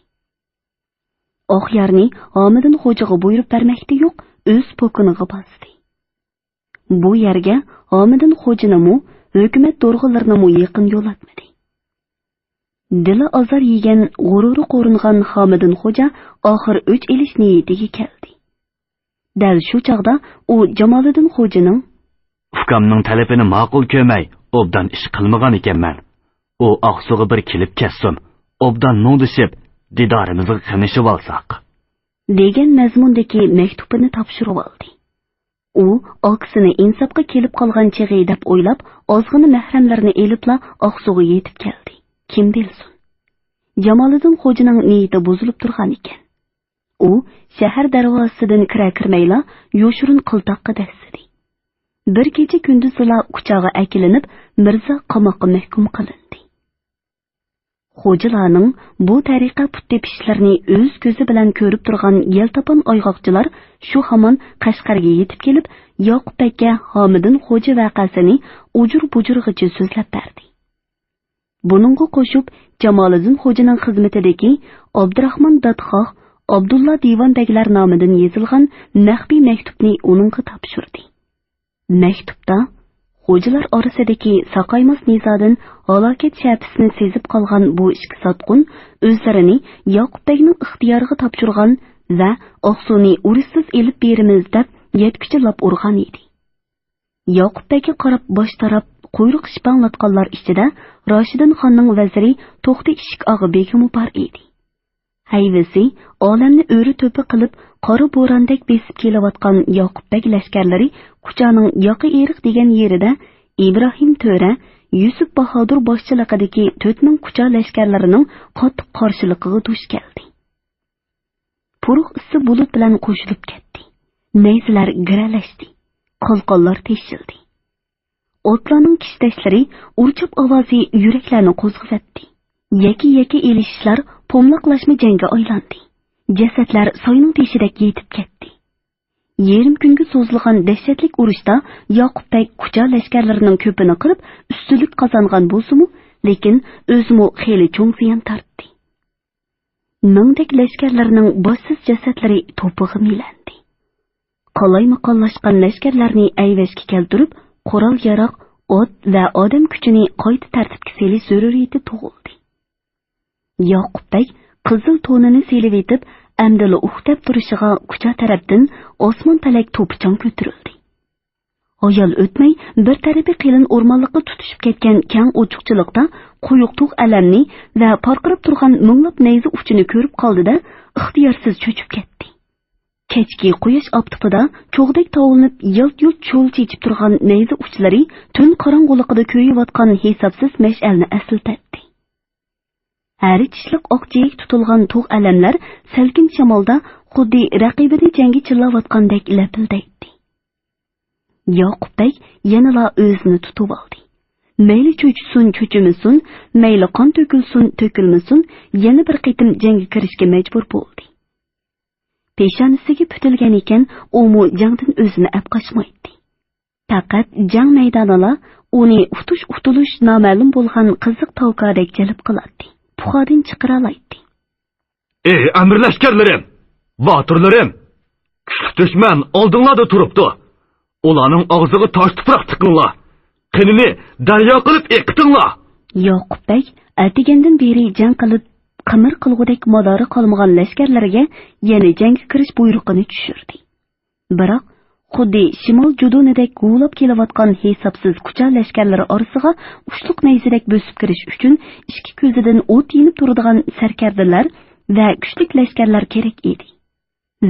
ئاقيارنى ھامىدىن خوجىغا بۇيرۇپ بەرمەكتە يوق، ئۆز پوكىنىغا باستى. بۇ يەرگە ھامىدىن خوجىنىمۇ، ھۆكۈمەت دورغىلىرىنىمۇ يېقىن يولاتمىدى. دىلى ئازار يېگەن، غۇرۇرى قورۇنغان ھامىدىن خوجا ئاخىر ئۆچ ئېلىش نىيىتىگە كەلدى. دەل شۇ چاغدا ئۇ جامالىدىن خوجىنىڭ، ئۇكامنىڭ تەلىپىنى ماقۇل كۆرمەي، ئوبدان ئىش قىلمىغان ئىكەنمەن. ئۇ ئاقسۇغا بىر كېلىپ كەتسۇن، ئوبدان مۇڭدىشىپ، دىدارىمىزغا قېنىشىۋالساق، دېگەن مەزمۇندىكى مەكتۇپىنى تاپشۇرۇۋالدى. ئۇ ئاكىسىنى ئىنساپقا كېلىپ قالغان چېغى دەپ ئويلاپ، ئازغىنە مەھرەملىرىنى ئېلىپلا ئاقسۇغا يېتىپ كەلدى. كىم بىلسۇن، جامالىدىن خوجىنىڭ نىيىتى بۇزۇلۇپ تۇرغانىكەن. ئۇ شەھەر دەرۋازىسىدىن كىرە-كىرمەيلا يوشۇرۇن قىلتاققا دەسسىدى. بىر كېچە-كۈندۈزىلا كۇچاغا ئەكېلىنىپ، مىرزا قاماققا مەھكۇم قىلىندى. خوجىلارنىڭ بۇ تەرىقە پۇت تېپىشلىرىنى ئۆز كۆزى بىلەن كۆرۈپ تۇرغان يەلتاپان ئايغاقچىلار شۇ ھامان قەشقەرگە يېتىپ كېلىپ، ياقۇپ بەگكە ھامىدىن خوجا ۋەقەسىنى ئۇجۇر-بۇجۇرغىچە سۆزلەپ بەردى. بۇنىڭغا قوشۇپ، جامالىدىن خوجىنىڭ خىزمىتىدىكى ئابدۇراخمان دادخاھ، ئابدۇللا دىۋان بەگلەر نامىدىن يېزىلغان مەخپىي مەكتۇپنى ئۇنىڭغا تاپشۇردى. مەكتۇپتا خوجىلار ئارىسىدىكى ساقايماس نىزادىن ھالاكەت شەپىسىنى سېزىپ قالغان بۇ ئىككى ساتقۇن ئۆزلىرىنى ياقۇپ بەگنىڭ ئىختىيارىغا تاپشۇرغان ۋە ئاقسۇنى ئۇرۇشسىز ئېلىپ بېرىمىز دەپ يەتكۈچە لاپ ئۇرغان ئىدى. ياقۇپ بەگكە قاراپ باش تاراپ، قۇيرۇق شىپاڭلاتقانلار ئىچىدە راشىدىن خاننىڭ ۋەزىرى توختى ئىشىك ئاغا بېگىمۇ بار ئىدى. ھەيۋىسى ئالەمنى ئۆرە-توپا قىلىپ، قارا بوراندەك بېسىپ كېلىۋاتقان ياقۇپ بەگ لەشكەرلىرى كۇچانىڭ ياقا ئېرىق دېگەن يېرىدە ئىبراھىم تۆرە، يۈسۈپ باھادۇر باشچىلىقىدىكى تۆت مىڭ كۇچا لەشكەرلىرىنىڭ قاتتىق قارشىلىقىغا دۇچ كەلدى. پۇرۇق ئىسسى بۇلۇت بىلەن قوشۇلۇپ كەتتى. نەيزىلەر گىرەلەشتى. قالقانلار تېشىلدى. ئوتلارنىڭ كىشتەشلىرى، ئۇرچاپ ئاۋازى يۈرەكلەرنى قوزغىۋەتتى. يەككە-يەككە ئېلىشىشلار پوملاقلاشما جەڭگە ئايلاندى. جەسەتلەر ساينىڭ تېشىدەك يېتىپ كەتتى. يېرىم كۈنگە سوزۇلغان دەھشەتلىك ئۇرۇشتا ياقۇپ بەگ كۇچا لەشكەرلىرىنىڭ كۆپىنى قىرىپ، ئۈستۈنلۈك قازانغان بولسىمۇ، لېكىن ئۆزىمۇ خېلى چوڭ زىيان تارتتى. مىڭدەك لەشكەرلەرنىڭ باشسىز جەسەتلىرى توپىغا مىلەندى. قالايمىقانلاشقان لەشكەرلەرنى ئەيۋەشكە كەلتۈرۈپ، قورال-ياراغ، ئوت ۋە ئادەم كۈچىنى قايتا تەرتىپكە سېلىش زۆرۈرىيىتى تۇغۇلدى. ياقۇپ بەگ قىزىل تونىنى سېلىۋېتىپ، ئەمدىلا ئۇھ دەپ تۇرۇشىغا كۇچا تەرەپتىن ئاسمان پەلەك توپا-چاڭ كۆتۈرۈلدى. ھايال ئۆتمەي، بىر تەرىپى قېلىن ئورمانلىققا تۇتىشىپ كەتكەن كەڭ ئوچۇقچىلىقتا قويۇق تۇغ ئەلەمنى ۋە پارقىراپ تۇرغان مىڭلاپ نەيزە ئۇچىنى كۆرۈپ قالدى-دە، ئىختىيارسىز چۆچۈپ كەتتى. كەچكى قۇياش ئاپتىپىدا چوغدەك تاۋلىنىپ، يالت-يۇلت شول چېچىپ تۇرغان نەيزە ئۇچلىرى تۈن قاراڭغۇلۇقىدا كۆيۈۋاتقان ھېسابسىز مەشئەلنى ئەسلىتەتتى. ھەر چىشلىق ئاق جىيەك تۇتۇلغان تۇغ ئەلەملەر سەلكىن شامالدا خۇددى رەقىبىنى جەڭگە چىللاۋاتقاندەك لەپىلدەيتتى. ياقۇپ بەگ يەنىلا ئۆزىنى تۇتۇۋالدى. مەيلى چۆچۈسۇن، چۆچۈمىسۇن، مەيلى قان تۆكۈلسۇن، تۆكۈلمىسۇن، يەنە بىر قېتىم جەڭگە كىرىشكە مەجبۇر بولدى. پېشانىسىگە پۈتۈلگەن ئىكەن، ئۇمۇ جەڭدىن ئۆزىنى ئەپ قاچمايتتى. پەقەت جەڭ مەيدانىلا ئۇنى ئۇتۇش-ئۇتۇلۇش نامەلۇم بولغان قىزىق تاۋكادەك جەلپ قىلاتتى، پۇخادىن چىقىرالايتتى. ئەي ئەمىر لەشكەرلىرىم، باتۇرلىرىم! كۈچلۈك دۈشمەن ئالدىڭلاردا تۇرۇپتۇ. ئۇلارنىڭ ئاغزىغا تاش تۇپراق تىقىڭلار. قېنىنى دەريا قىلىپ ئېقىتىڭلار. ياقۇپ بەگ ئەتىگەندىن بېرى جەڭ قىلىپ، قىمىر قىلغۇدەك مادارى قالمىغان لەشكەرلىرىگە يەنە جەڭگە كىرىش بۇيرۇقىنى چۈشۈردى. بىراق، خۇددى شىمال جۇدۇنىدەك ھۇۋلاپ كېلىۋاتقان ھېسابسىز كۇچا لەشكەرلىرى ئارىسىغا ئۇچلۇق نەيزىدەك بۆسۈپ كىرىش ئۈچۈن ئىككى كۆزىدىن ئوت يېنىپ تۇرىدىغان سەركەردىلەر ۋە كۈچلۈك لەشكەرلەر كېرەك ئىدى.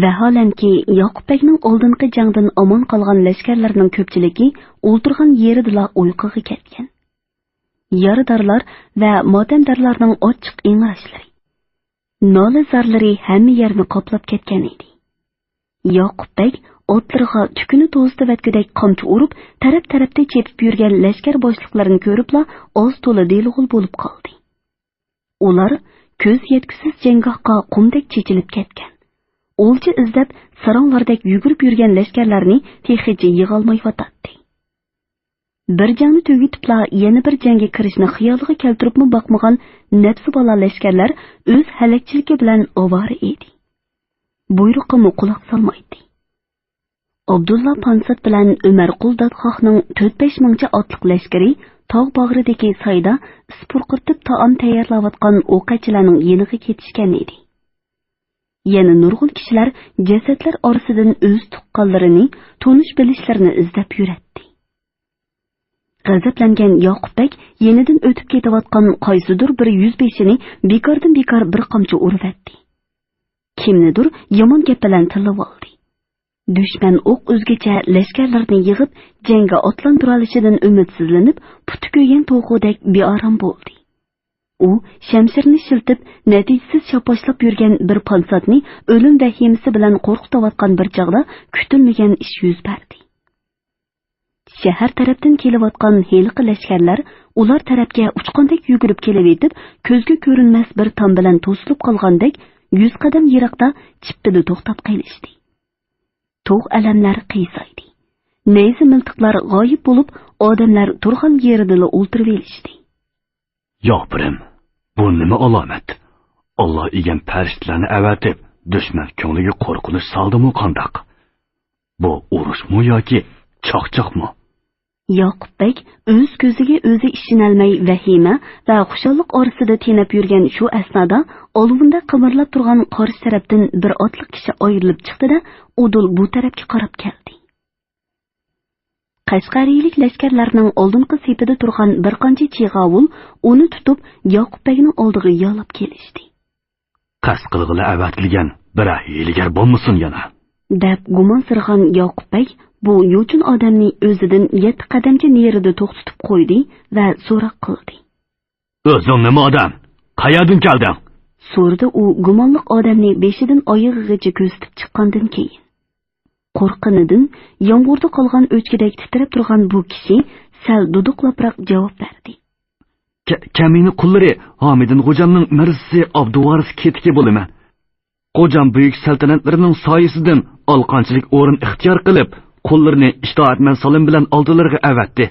ۋەھالەنكى، ياقۇپ بەگنىڭ ئالدىنقى جەڭدىن ئامان قالغان لەشكەرلىرىنىڭ كۆپچىلىكى ئولتۇرغان يېرىدىلا ئۇيقۇغا كەتكەن. يارىدارلار ۋە ماتەمدارلارنىڭ ئاچچىق ئىڭراشلىرى، نالە-زارلىرى ھەممە يەرنى قاپلاپ كەتكەن ئىدى. ياقۇپ بەگ ئاتلىرىغا تۈكىنى توزۇتۇۋەتكۈدەك قامچا ئۇرۇپ، تەرەپ-تەرەپتە چېپىپ يۈرگەن لەشكەر باشلىقلىرىنى كۆرۈپلا ئاز-تولا دېلىغۇل بولۇپ قالدى. ئۇلار كۆز يەتكۈسىز جەڭگاھقا قۇمدەك چېچىلىپ كەتكەن. ئولجا ئىزدەپ، ساراڭلاردەك يۈگۈرۈپ يۈرگەن لەشكەرلەرنى تېخىچە يىغالمايۋاتاتتى. بىر جەڭنى تۈگىتىپلا يەنە بىر جەڭگە كىرىشنى خىيالىغا كەلتۈرۈپمۇ باقمىغان نەپسى بالا لەشكەرلەر ئۆز ھەلەكچىلىكى بىلەن ئاۋارە ئىدى. بۇيرۇققىمۇ قۇلاق سالمايتتى. ئابدۇللا پانسات بىلەن ئۆمەر قۇل دادخاھنىڭ تۆت-بەش مىڭچە ئاتلىق لەشكىرى تاغ باغرىدىكى سايدا ئىس پۇرقىرىتىپ تائام تەييارلاۋاتقان ئوقەتچىلەرنىڭ يېنىغا كېتىشكەن ئىدى. يەنە نۇرغۇن كىشىلەر جەسەتلەر ئارىسىدىن ئۆز تۇغقانلىرىنى، تونۇش-بىلىشلىرىنى ئىزدەپ يۈرەتتى. غەزەپلەنگەن ياقۇپ بەگ يېنىدىن ئۆتۈپ كېتىۋاتقان قايسىدۇر بىر يۈزبېشىنى بىكاردىن بىكار بىر قامچا ئۇرۇۋەتتى. كىمنىدۇر يامان گەپ بىلەن تىللىۋالدى. دۈشمەن ئوق ئۈزگۈچە لەشكەرلىرىنى يىغىپ، جەڭگە ئاتلاندۇرالىشىدىن ئۈمىدسىزلىنىپ، پۇتى كۆيگەن توخۇدەك بىئارام بولدى. ئۇ شەمشىرىنى شىلتىپ، نەتىجىسىز شاپاشلاپ يۈرگەن بىر پانساتنى ئۆلۈم ۋەھىمىسى بىلەن قورقۇتۇۋاتقان بىر چاغدا كۈتۈلمىگەن ئىش يۈز بەردى. شەھەر تەرەپتىن كېلىۋاتقان ھېلىقى لەشكەرلەر ئۇلار تەرەپكە ئۇچقاندەك يۈگۈرۈپ كېلىۋېتىپ، كۆزگە كۆرۈنمەس بىر تام بىلەن توسۇلۇپ قالغاندەك، يۈز قەدەم يىراقتا چىپپىدە توختاپ قېلىشتى. تۇغ ئەلەملەر قىيسايدى. نەيزە مىلتىقلار غايىب بولۇپ، ئادەملەر تۇرغان يېرىدىلا ئولتۇرۇۋېلىشتى. ياپىرىم، بۇ نېمە ئالامەت؟ ئاللا ئىگەم پەرىشتىلەرنى ئەۋەتىپ، دۈشمەن كۆڭلىگە قورقۇنچ سالدىمۇ قانداق؟ بۇ ئۇرۇشمۇ ياكى چاقچاقمۇ؟ ياقۇپ بەگ ئۆز كۆزىگە ئۆزى ئىشىنەلمەي ۋەھىمە ۋە خۇشاللىق ئارىسىدا تېنەپ يۈرگەن شۇ ئەسنادا ئالۋۇندا قىمىرلاپ تۇرغان قارشى تەرەپتىن بىر ئاتلىق كىشى ئايرىلىپ چىقتى-دە، ئۇدۇل بۇ تەرەپكە قاراپ كەلدى. قەشقەرىيىلىك لەشكەرلەرنىڭ ئالدىنقى سېپىدە تۇرغان بىر قانچە چىغاۋۇل ئۇنى تۇتۇپ، ياقۇپ بەگنىڭ ئالدىغا يالاپ كېلىشتى. قەست قىلغىلى ئەۋەتىلگەن بىرەر ھىيلىگەر بولمىسۇن يەنە؟ دەپ گۇمانسىرىغان ياقۇپ بەگ بۇ يوچۇن ئادەمنى ئۆزىدىن يەتتە قەدەمچە نېرىدا توختىتىپ قويدى ۋە سوراق قىلدى. ئۆزۈڭ نېمە ئادەم؟ قەيەردىن كەلدىڭ؟ سورىدى ئۇ گۇمانلىق ئادەمنى بېشىدىن ئايىغىغىچە كۆزىتىپ چىققاندىن كېيىن. قورققىنىدىن يامغۇردا قالغان ئۆچكىدەك تىترەپ تۇرغان بۇ كىشى سەل دۇدۇقلاپراق جاۋاب بەردى. كە-، كەمىنە قۇللىرى ھامىدىن غوجامنىڭ مىرزىسى ئابدۇۋارىس كېتىكى بولىمەن. غوجام بۈيۈك سەلتەنەتلىرىنىڭ سايىسىدىن ئالقانچىلىك ئورۇن ئىختىيار قىلىپ، قۇللىرىنى ئىتائەتمەن سالىم بىلەن ئالدىلىرىغا ئەۋەتتى.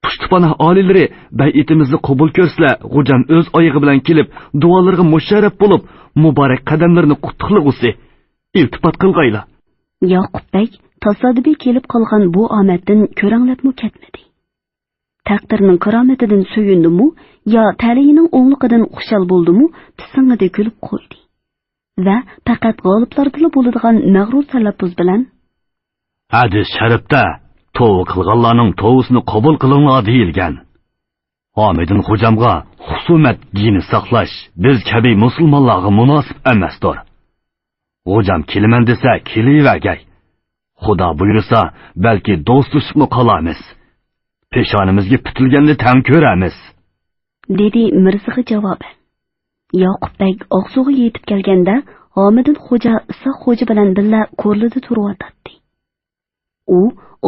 پۇشتىپاناھ ئالىيلىرى بەيئىتىمىزنى قوبۇل كۆرسىلە، غوجام ئۆز ئايىغى بىلەن كېلىپ، دۇئالىرىغا مۇشەررەپ بولۇپ، مۇبارەك قەدەملىرىنى قۇتلۇقلىغۇسى. ئىلتىپات قىلغايلا. ياقۇپ بەگ تاسادىپىي كېلىپ قالغان بۇ ئامەتتىن كۆرەڭلەپمۇ كەتمىدى. تەقدىرنىڭ كارامىتىدىن سۆيۈندىمۇ يا تەلىيىنىڭ ئوڭلۇقىدىن خۇشال بولدىمۇ، پىسىڭىدە كۈلۈپ قويدى ۋە پەقەت غالىپلاردىلا بولىدىغان مەغرۇر تەلەپپۇز بىلەن، ھەدىس شەرىپتە توۋا قىلغانلارنىڭ توۋىسىنى قوبۇل قىلىڭلار دېيىلگەن. ھامىدىن خوجامغا خۇسۇمەت گېنى ساقلاش بىز كەبى مۇسۇلمانلارغا مۇناسىپ ئەمەستۇر. خوجام كېلىمەن دېسە كېلىۋەرگەي. خۇدا بۇيرۇسا، بەلكى دوستلىشىپمۇ قالارمىز. پېشانىمىزگە پۈتۈلگەننى تەڭ كۆرەرمىز. دېدى مىرزىغا جاۋابەن. ياقۇپ بەگ ئاقسۇغا يېتىپ كەلگەندە، ھامىدىن خوجا ئىسھاق خوجا بىلەن بىللە كورلىدا تۇرۇۋاتاتتى. ئۇ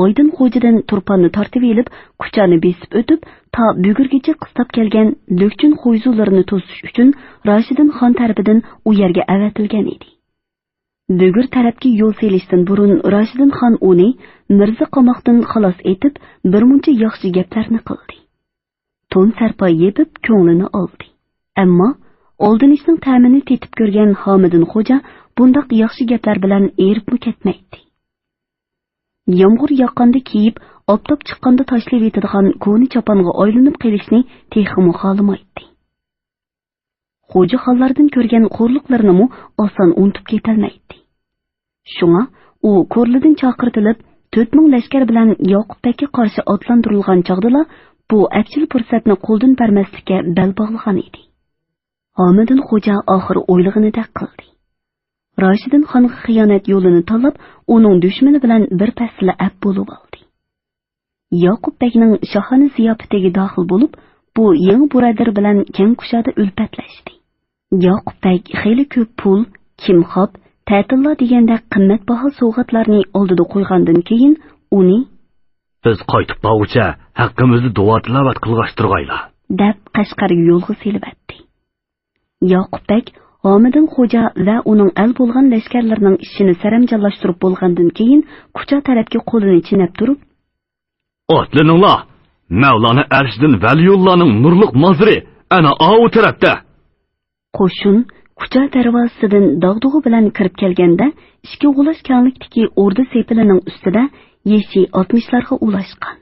ئايدىن خوجىدىن تۇرپاننى تارتىۋېلىپ، كۇچانى بېسىپ ئۆتۈپ، تا بۈگۈرگىچە قىستاپ كەلگەن لۆكچۈن خۇيزۇلىرىنى توسۇش ئۈچۈن راشىدىن خان تەرىپىدىن ئۇ يەرگە ئەۋەتىلگەن ئىدى. بۈگۈر تەرەپكە يول سېلىشتىن بۇرۇن راشىدىن خان ئۇنى مىرزا قاماقتىن خالاس ئېتىپ، بىرمۇنچە ياخشى گەپلەرنى قىلدى. تون سەرپاي يېپىپ، كۆڭلىنى ئالدى. ئەمما ئالدىنىشنىڭ تەمىنى تېتىپ كۆرگەن ھامىدىن خوجا بۇنداق ياخشى گەپلەر بىلەن ئېرىپمۇ كەتمەيتتى. يامغۇر ياغقاندا كىيىپ، ئاپتاپ چىققاندا تاشلىۋېتىدىغان كونا چاپانغا ئايلىنىپ قېلىشنى تېخىمۇ خالىمايتتى. خوجا خانلاردىن كۆرگەن خورلۇقلىرىنىمۇ ئاسان ئۇنتۇپ كېتەلمەيتتى. شۇڭا ئۇ كورلىدىن چاقىرتىلىپ، تۆت مىڭ لەشكەر بىلەن ياقۇپ بەگكە قارشى ئاتلاندۇرۇلغان چاغدىلا، بۇ ئەپچىل پۇرسەتنى قولدىن بەرمەسلىككە بەل باغلىغان ئىدى. ھامىدىن خوجا ئاخىرى ئويلىغىنىدەك قىلدى. راشىدىن خانغا خىيانەت يولىنى تاللاپ، ئۇنىڭ دۈشمىنى بىلەن بىر پەسىلە ئەپ بولۇۋالدى. ياقۇپ بەگنىڭ شاھانە زىياپىتىگە داخىل بولۇپ، بۇ يېڭى بۇرادىرى بىلەن كەڭ كۇشادە ئۈلپەتلەشتى. ياقۇپ بەگ خېلى كۆپ پۇل، كىمخاب، تەتىللا دېگەندەك قىممەتباھا سوۋغاتلارنى ئالدىدا قويغاندىن كېيىن، ئۇنى، بىز قايتىپ بارغۇچە ھەققىمىزدە دۇئا-تىلاۋەت قىلغاچتۇرغايلا، دەپ قەشقەرگە يولغا سېلىۋەتتى. ياقۇپ بەگ ھامىدىن خوجا ۋە ئۇنىڭ ئەل بولغان لەشكەرلىرىنىڭ ئىشىنى سەرەمجانلاشتۇرۇپ بولغاندىن كېيىن، كۇچا تەرەپكە قولىنى چېنەپ تۇرۇپ، ئاتلىنىڭلار! مەۋلانا ئەرشىدىن ۋەلىيۇللانىڭ نۇرلۇق مازىرى ئەنە ئاۋۇ تەرەپتە! قوشۇن كۇچا دەرۋازىسىدىن داغدۇغا بىلەن كىرىپ كەلگەندە، ئىككى غۇلاچ كەڭلىكتىكى ئوردا سېپىلىنىڭ ئۈستىدە يېشى ئاتمىشلارغا ئۇلاشقان،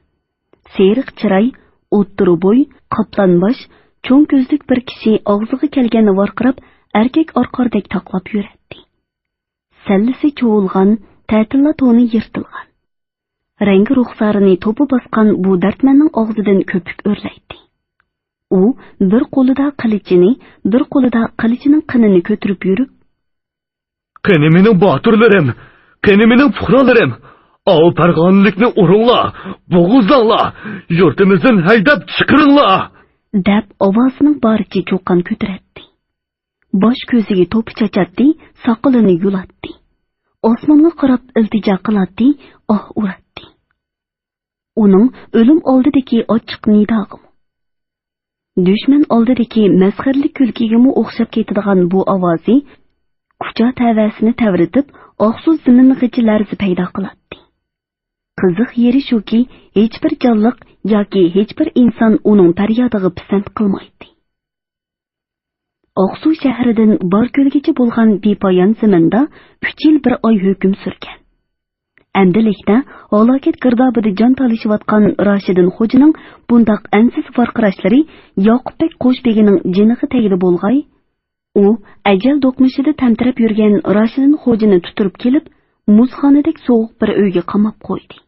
سېرىق چىراي، ئوتتۇرا بوي، قاپلان باش، چوڭ كۆزلۈك بىر كىشى ئاغزىغا كەلگەننى ۋارقىراپ، ئەركەك ئارقاردەك تاقلاپ يۈرەتتى. سەللىسى چوۋۇلغان، تەتىللا تونى يىرتىلغان. رەڭگى رۇخسارىنى توپا باسقان بۇ دەردمەننىڭ ئاغزىدىن كۆپۈك ئۆرلەيتتى. ئۇ بىر قولىدا قىلىچىنى، بىر قولىدا قىلىچىنىڭ قېنىنى كۆتۈرۈپ يۈرۈپ، قېنى مېنىڭ باتۇرلىرىم، قېنى مېنىڭ پۇقرالىرىم، ئاۋۇ پەرغانىلىكنى ئۇرۇڭلار، بوغۇزلاڭلار، يۇرتىمىزدىن ھەيدەپ چىقىرىڭلار! دەپ ئاۋازىنىڭ بارىچە چۇقان كۆتۈرەتتى. باش كۆزىگە توپا چاچاتتى، ساقىلىنى يۇلاتتى. ئاسمانغا قاراپ ئىلتىجا قىلاتتى، ئاھ ئۇراتتى. ئۇنىڭ ئۆلۈم ئالدىدىكى ئاچچىق نىداغىمۇ، دۈشمەن ئالدىدىكى مەسخىرىلىك كۈلكىگىمۇ ئوخشاپ كېتىدىغان بۇ ئاۋازى كۇچا تەۋەسىنى تەۋرىتىپ، ئاقسۇ زېمىنىغىچە لەرزە پەيدا قىلاتتى. قىزىق يېرى شۇكى، ھېچبىر جانلىق ياكى ھېچبىر ئىنسان ئۇنىڭ پەريادىغا پىسەنت قىلمايتتى. ئاقسۇ شەھىرىدىن باركۆلگىچە بولغان بىپايان زېمىندا ئۈچ يىل بىر ئاي ھۆكۈم سۈرگەن. ئەمدىلىكتە ھالاكەت گىردابىدا جان تالىشىۋاتقان راشىدىن خوجىنىڭ بۇنداق ئەنسىز ۋارقىراشلىرى ياقۇپ بەگ قوشبېگىنىڭ جېنىغا تەگدى بولغاي، ئۇ ئەجەل دوقمۇشىدا تەمتىرەپ يۈرگەن راشىدىن خوجىنى تۇتۇپ كېلىپ، مۇزخانىدەك سوغۇق بىر ئۆيگە قاماپ قويدى.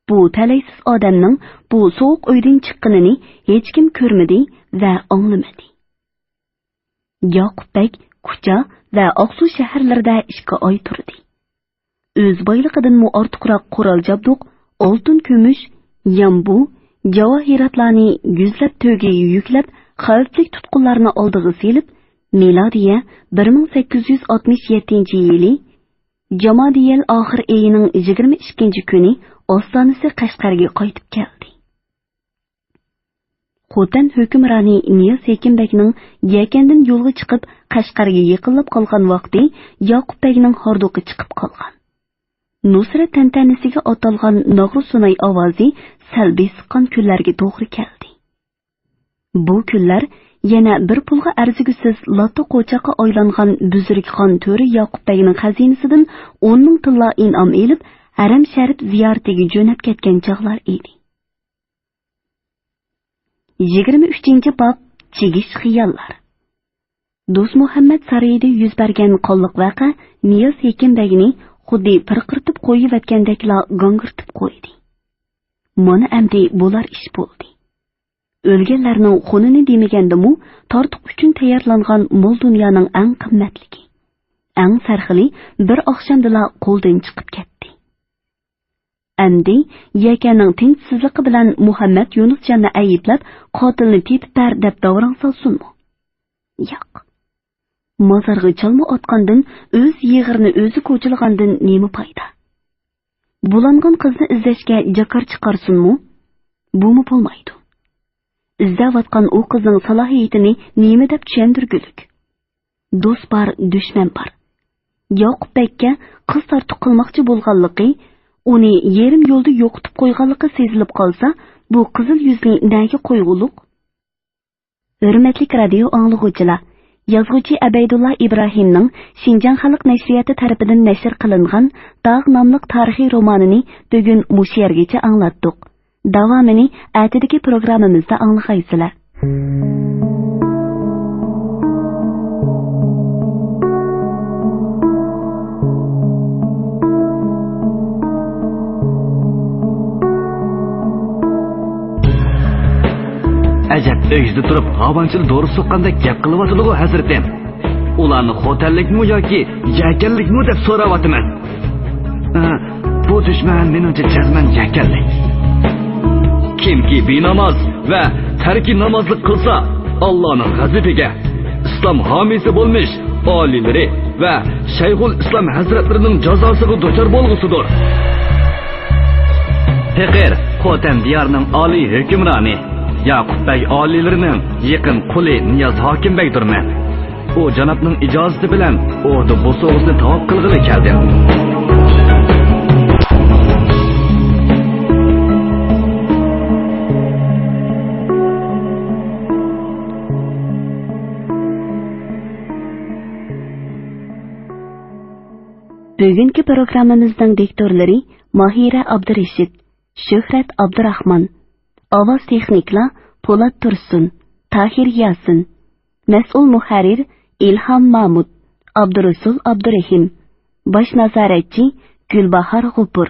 بۇ تەلەيسىز ئادەمنىڭ بۇ سوغۇق ئۆيدىن چىققىنىنى ھېچكىم كۆرمىدى ۋە ئاڭلىمىدى. ياقۇپ بەگ كۇچا ۋە ئاقسۇ شەھەرلىرىدە ئىككى ئاي تۇردى. ئۆز بايلىقىدىنمۇ ئارتۇقراق قورال-جابدۇق، ئالتۇن-كۈمۈش، يامبۇ، جاۋاھىراتلارنى يۈزلەپ تۆگىگە يۈكلەپ، خەۋپلىك تۇتقۇنلارنى ئالدىغا سېلىپ، مىلادىيە بىر مىڭ سەككىز يۈز ئاتمىش يەتتىنچى يىلى جامادىيەل ئاخىر ئېيىنىڭ يىگىرمە ئىككىنچى كۈنى ئاستانىسى قەشقەرگە قايتىپ كەلدى. خوتەن ھۆكۈمرانى نىياز ھېكىم بەگنىڭ يەكەندىن يولغا چىقىپ، قەشقەرگە يېقىنلاپ قالغان ۋاقتى ياقۇپ بەگنىڭ ھاردۇقى چىقىپ قالغان. نۇسرەت تەنتەنىسىگە ئاتالغان ناغرا سۇناي ئاۋازى سەل بېسىققان كۈنلەرگە توغرا كەلدى. بۇ كۈنلەر يەنە بىر پۇلغا ئەرزىگۈسىز لاتا قوچاققا ئايلانغان بۈزرۈك خان تۆرە ياقۇپ بەگنىڭ خەزىنىسىدىن ئون مىڭ تىللا ئىنئام ئېلىپ، ھەرەم شەرىپ زىيارىتىگە جۆنەپ كەتكەن چاغلار ئىدى. يىگىرمە ئۈچىنچى باب، چىگىش خىياللار. دوستمۇھەممەت سارىيىدا يۈز بەرگەن قانلىق ۋەقە نىياز ھېكىم بەگنى خۇددى پىرقىرىتىپ قويۇۋەتكەندەكلا گاڭگىرىتىپ قويدى. مانا ئەمدى بولار ئىش بولدى. ئۆلگەنلەرنىڭ خۇنىنى دېمىگەندىمۇ، تارتۇق ئۈچۈن تەييارلانغان مول دۇنيانىڭ ئەڭ قىممەتلىكى، ئەڭ سەرخىلى بىر ئاخشامدىلا قولدىن چىقىپ كەتتى. ئەمدى يەكەننىڭ تىنچسىزلىقى بىلەن مۇھەممەد يۇنۇسجاننى ئەيىبلەپ، قاتىلنى تېپىپ بەر دەپ داۋراڭ سالسۇنمۇ؟ ياق. مازارغا چالما ئاتقاندىن، ئۆز يېغىرىنى ئۆزى كوچىلىغاندىن نېمە پايدا؟ بۇلانغان قىزنى ئىزدەشكە جاكار چىقارسۇنمۇ؟ بۇمۇ بولمايدۇ. ئىزدەۋاتقان ئۇ قىزنىڭ سالاھىيىتىنى نېمە دەپ چۈشەندۈرگۈلۈك؟ دوست بار، دۈشمەن بار. ياقۇپ بەگكە قىز تارتۇق قىلماقچى بولغانلىقى، ئۇنى يېرىم يولدا يوقىتىپ قويغانلىقى سېزىلىپ قالسا، بۇ قىزىل يۈزنى نەگە قويغۇلۇق؟ ھۆرمەتلىك رادىيو ئاڭلىغۇچىلار، يازغۇچى ئەبەيدۇللا ئىبراھىمنىڭ شىنجاڭ خەلق نەشرىياتى تەرىپىدىن نەشر قىلىنغان داغ ناملىق تارىخىي رومانىنى بۈگۈن مۇشۇ يەرگىچە ئاڭلاتتۇق. داۋامىنى ئەتىدىكى پروگراممىمىزدا ئاڭلىغايسىلەر. ئەجەب، ئۆيدە تۇرۇپ ھاۋانچىل دورا سوققاندەك گەپ قىلىۋاتىدىغۇ ھەزرىتىم. ئۇلارنى خوتەنلىكمۇ ياكى يەكەنلىكمۇ دەپ سوراۋاتىمەن. ھە، بۇ دۈشمەن مېنىڭچە جەزمەن يەكەنلىك. كىمكى بىناماز ۋە تەركى نامازلىق قىلسا، ئاللانىڭ غەزىپىگە، ئىسلام ھامىيسى بولمىش ئالىيلىرى ۋە شەيخۇل ئىسلام ھەزرەتلىرىنىڭ جازاسىغا دۇچار بولغۇسىدۇر. پېقىر، خوتەن دىيارىنىڭ ئالىي ھۆكۈمرانى، ياقۇپ بەگ ئالىيلىرىنىڭ يېقىن قۇلى نىياز ھاكىم بەگدۇرمەن. ئۇ جانابنىڭ ئىجازىتى بىلەن ئوردا بوسۇغىسىنى تاۋاپ قىلغىلى كەلدىم. بۈگۈنكى پروگراممىمىزنىڭ دىكتورلىرى ماھىرە ئابدۇرېشىت، شۆھرەت ئابدۇراخمان. ئاۋاز تېخنىكلار پولات تۇرسۇن، تاھىر ياسىن. مەسئۇل مۇھەررىر ئىلھام مامۇت، ئابدۇرۇسۇل ئابدۇرېھىم. باش نازارەتچى گۈلباھار غوپۇر.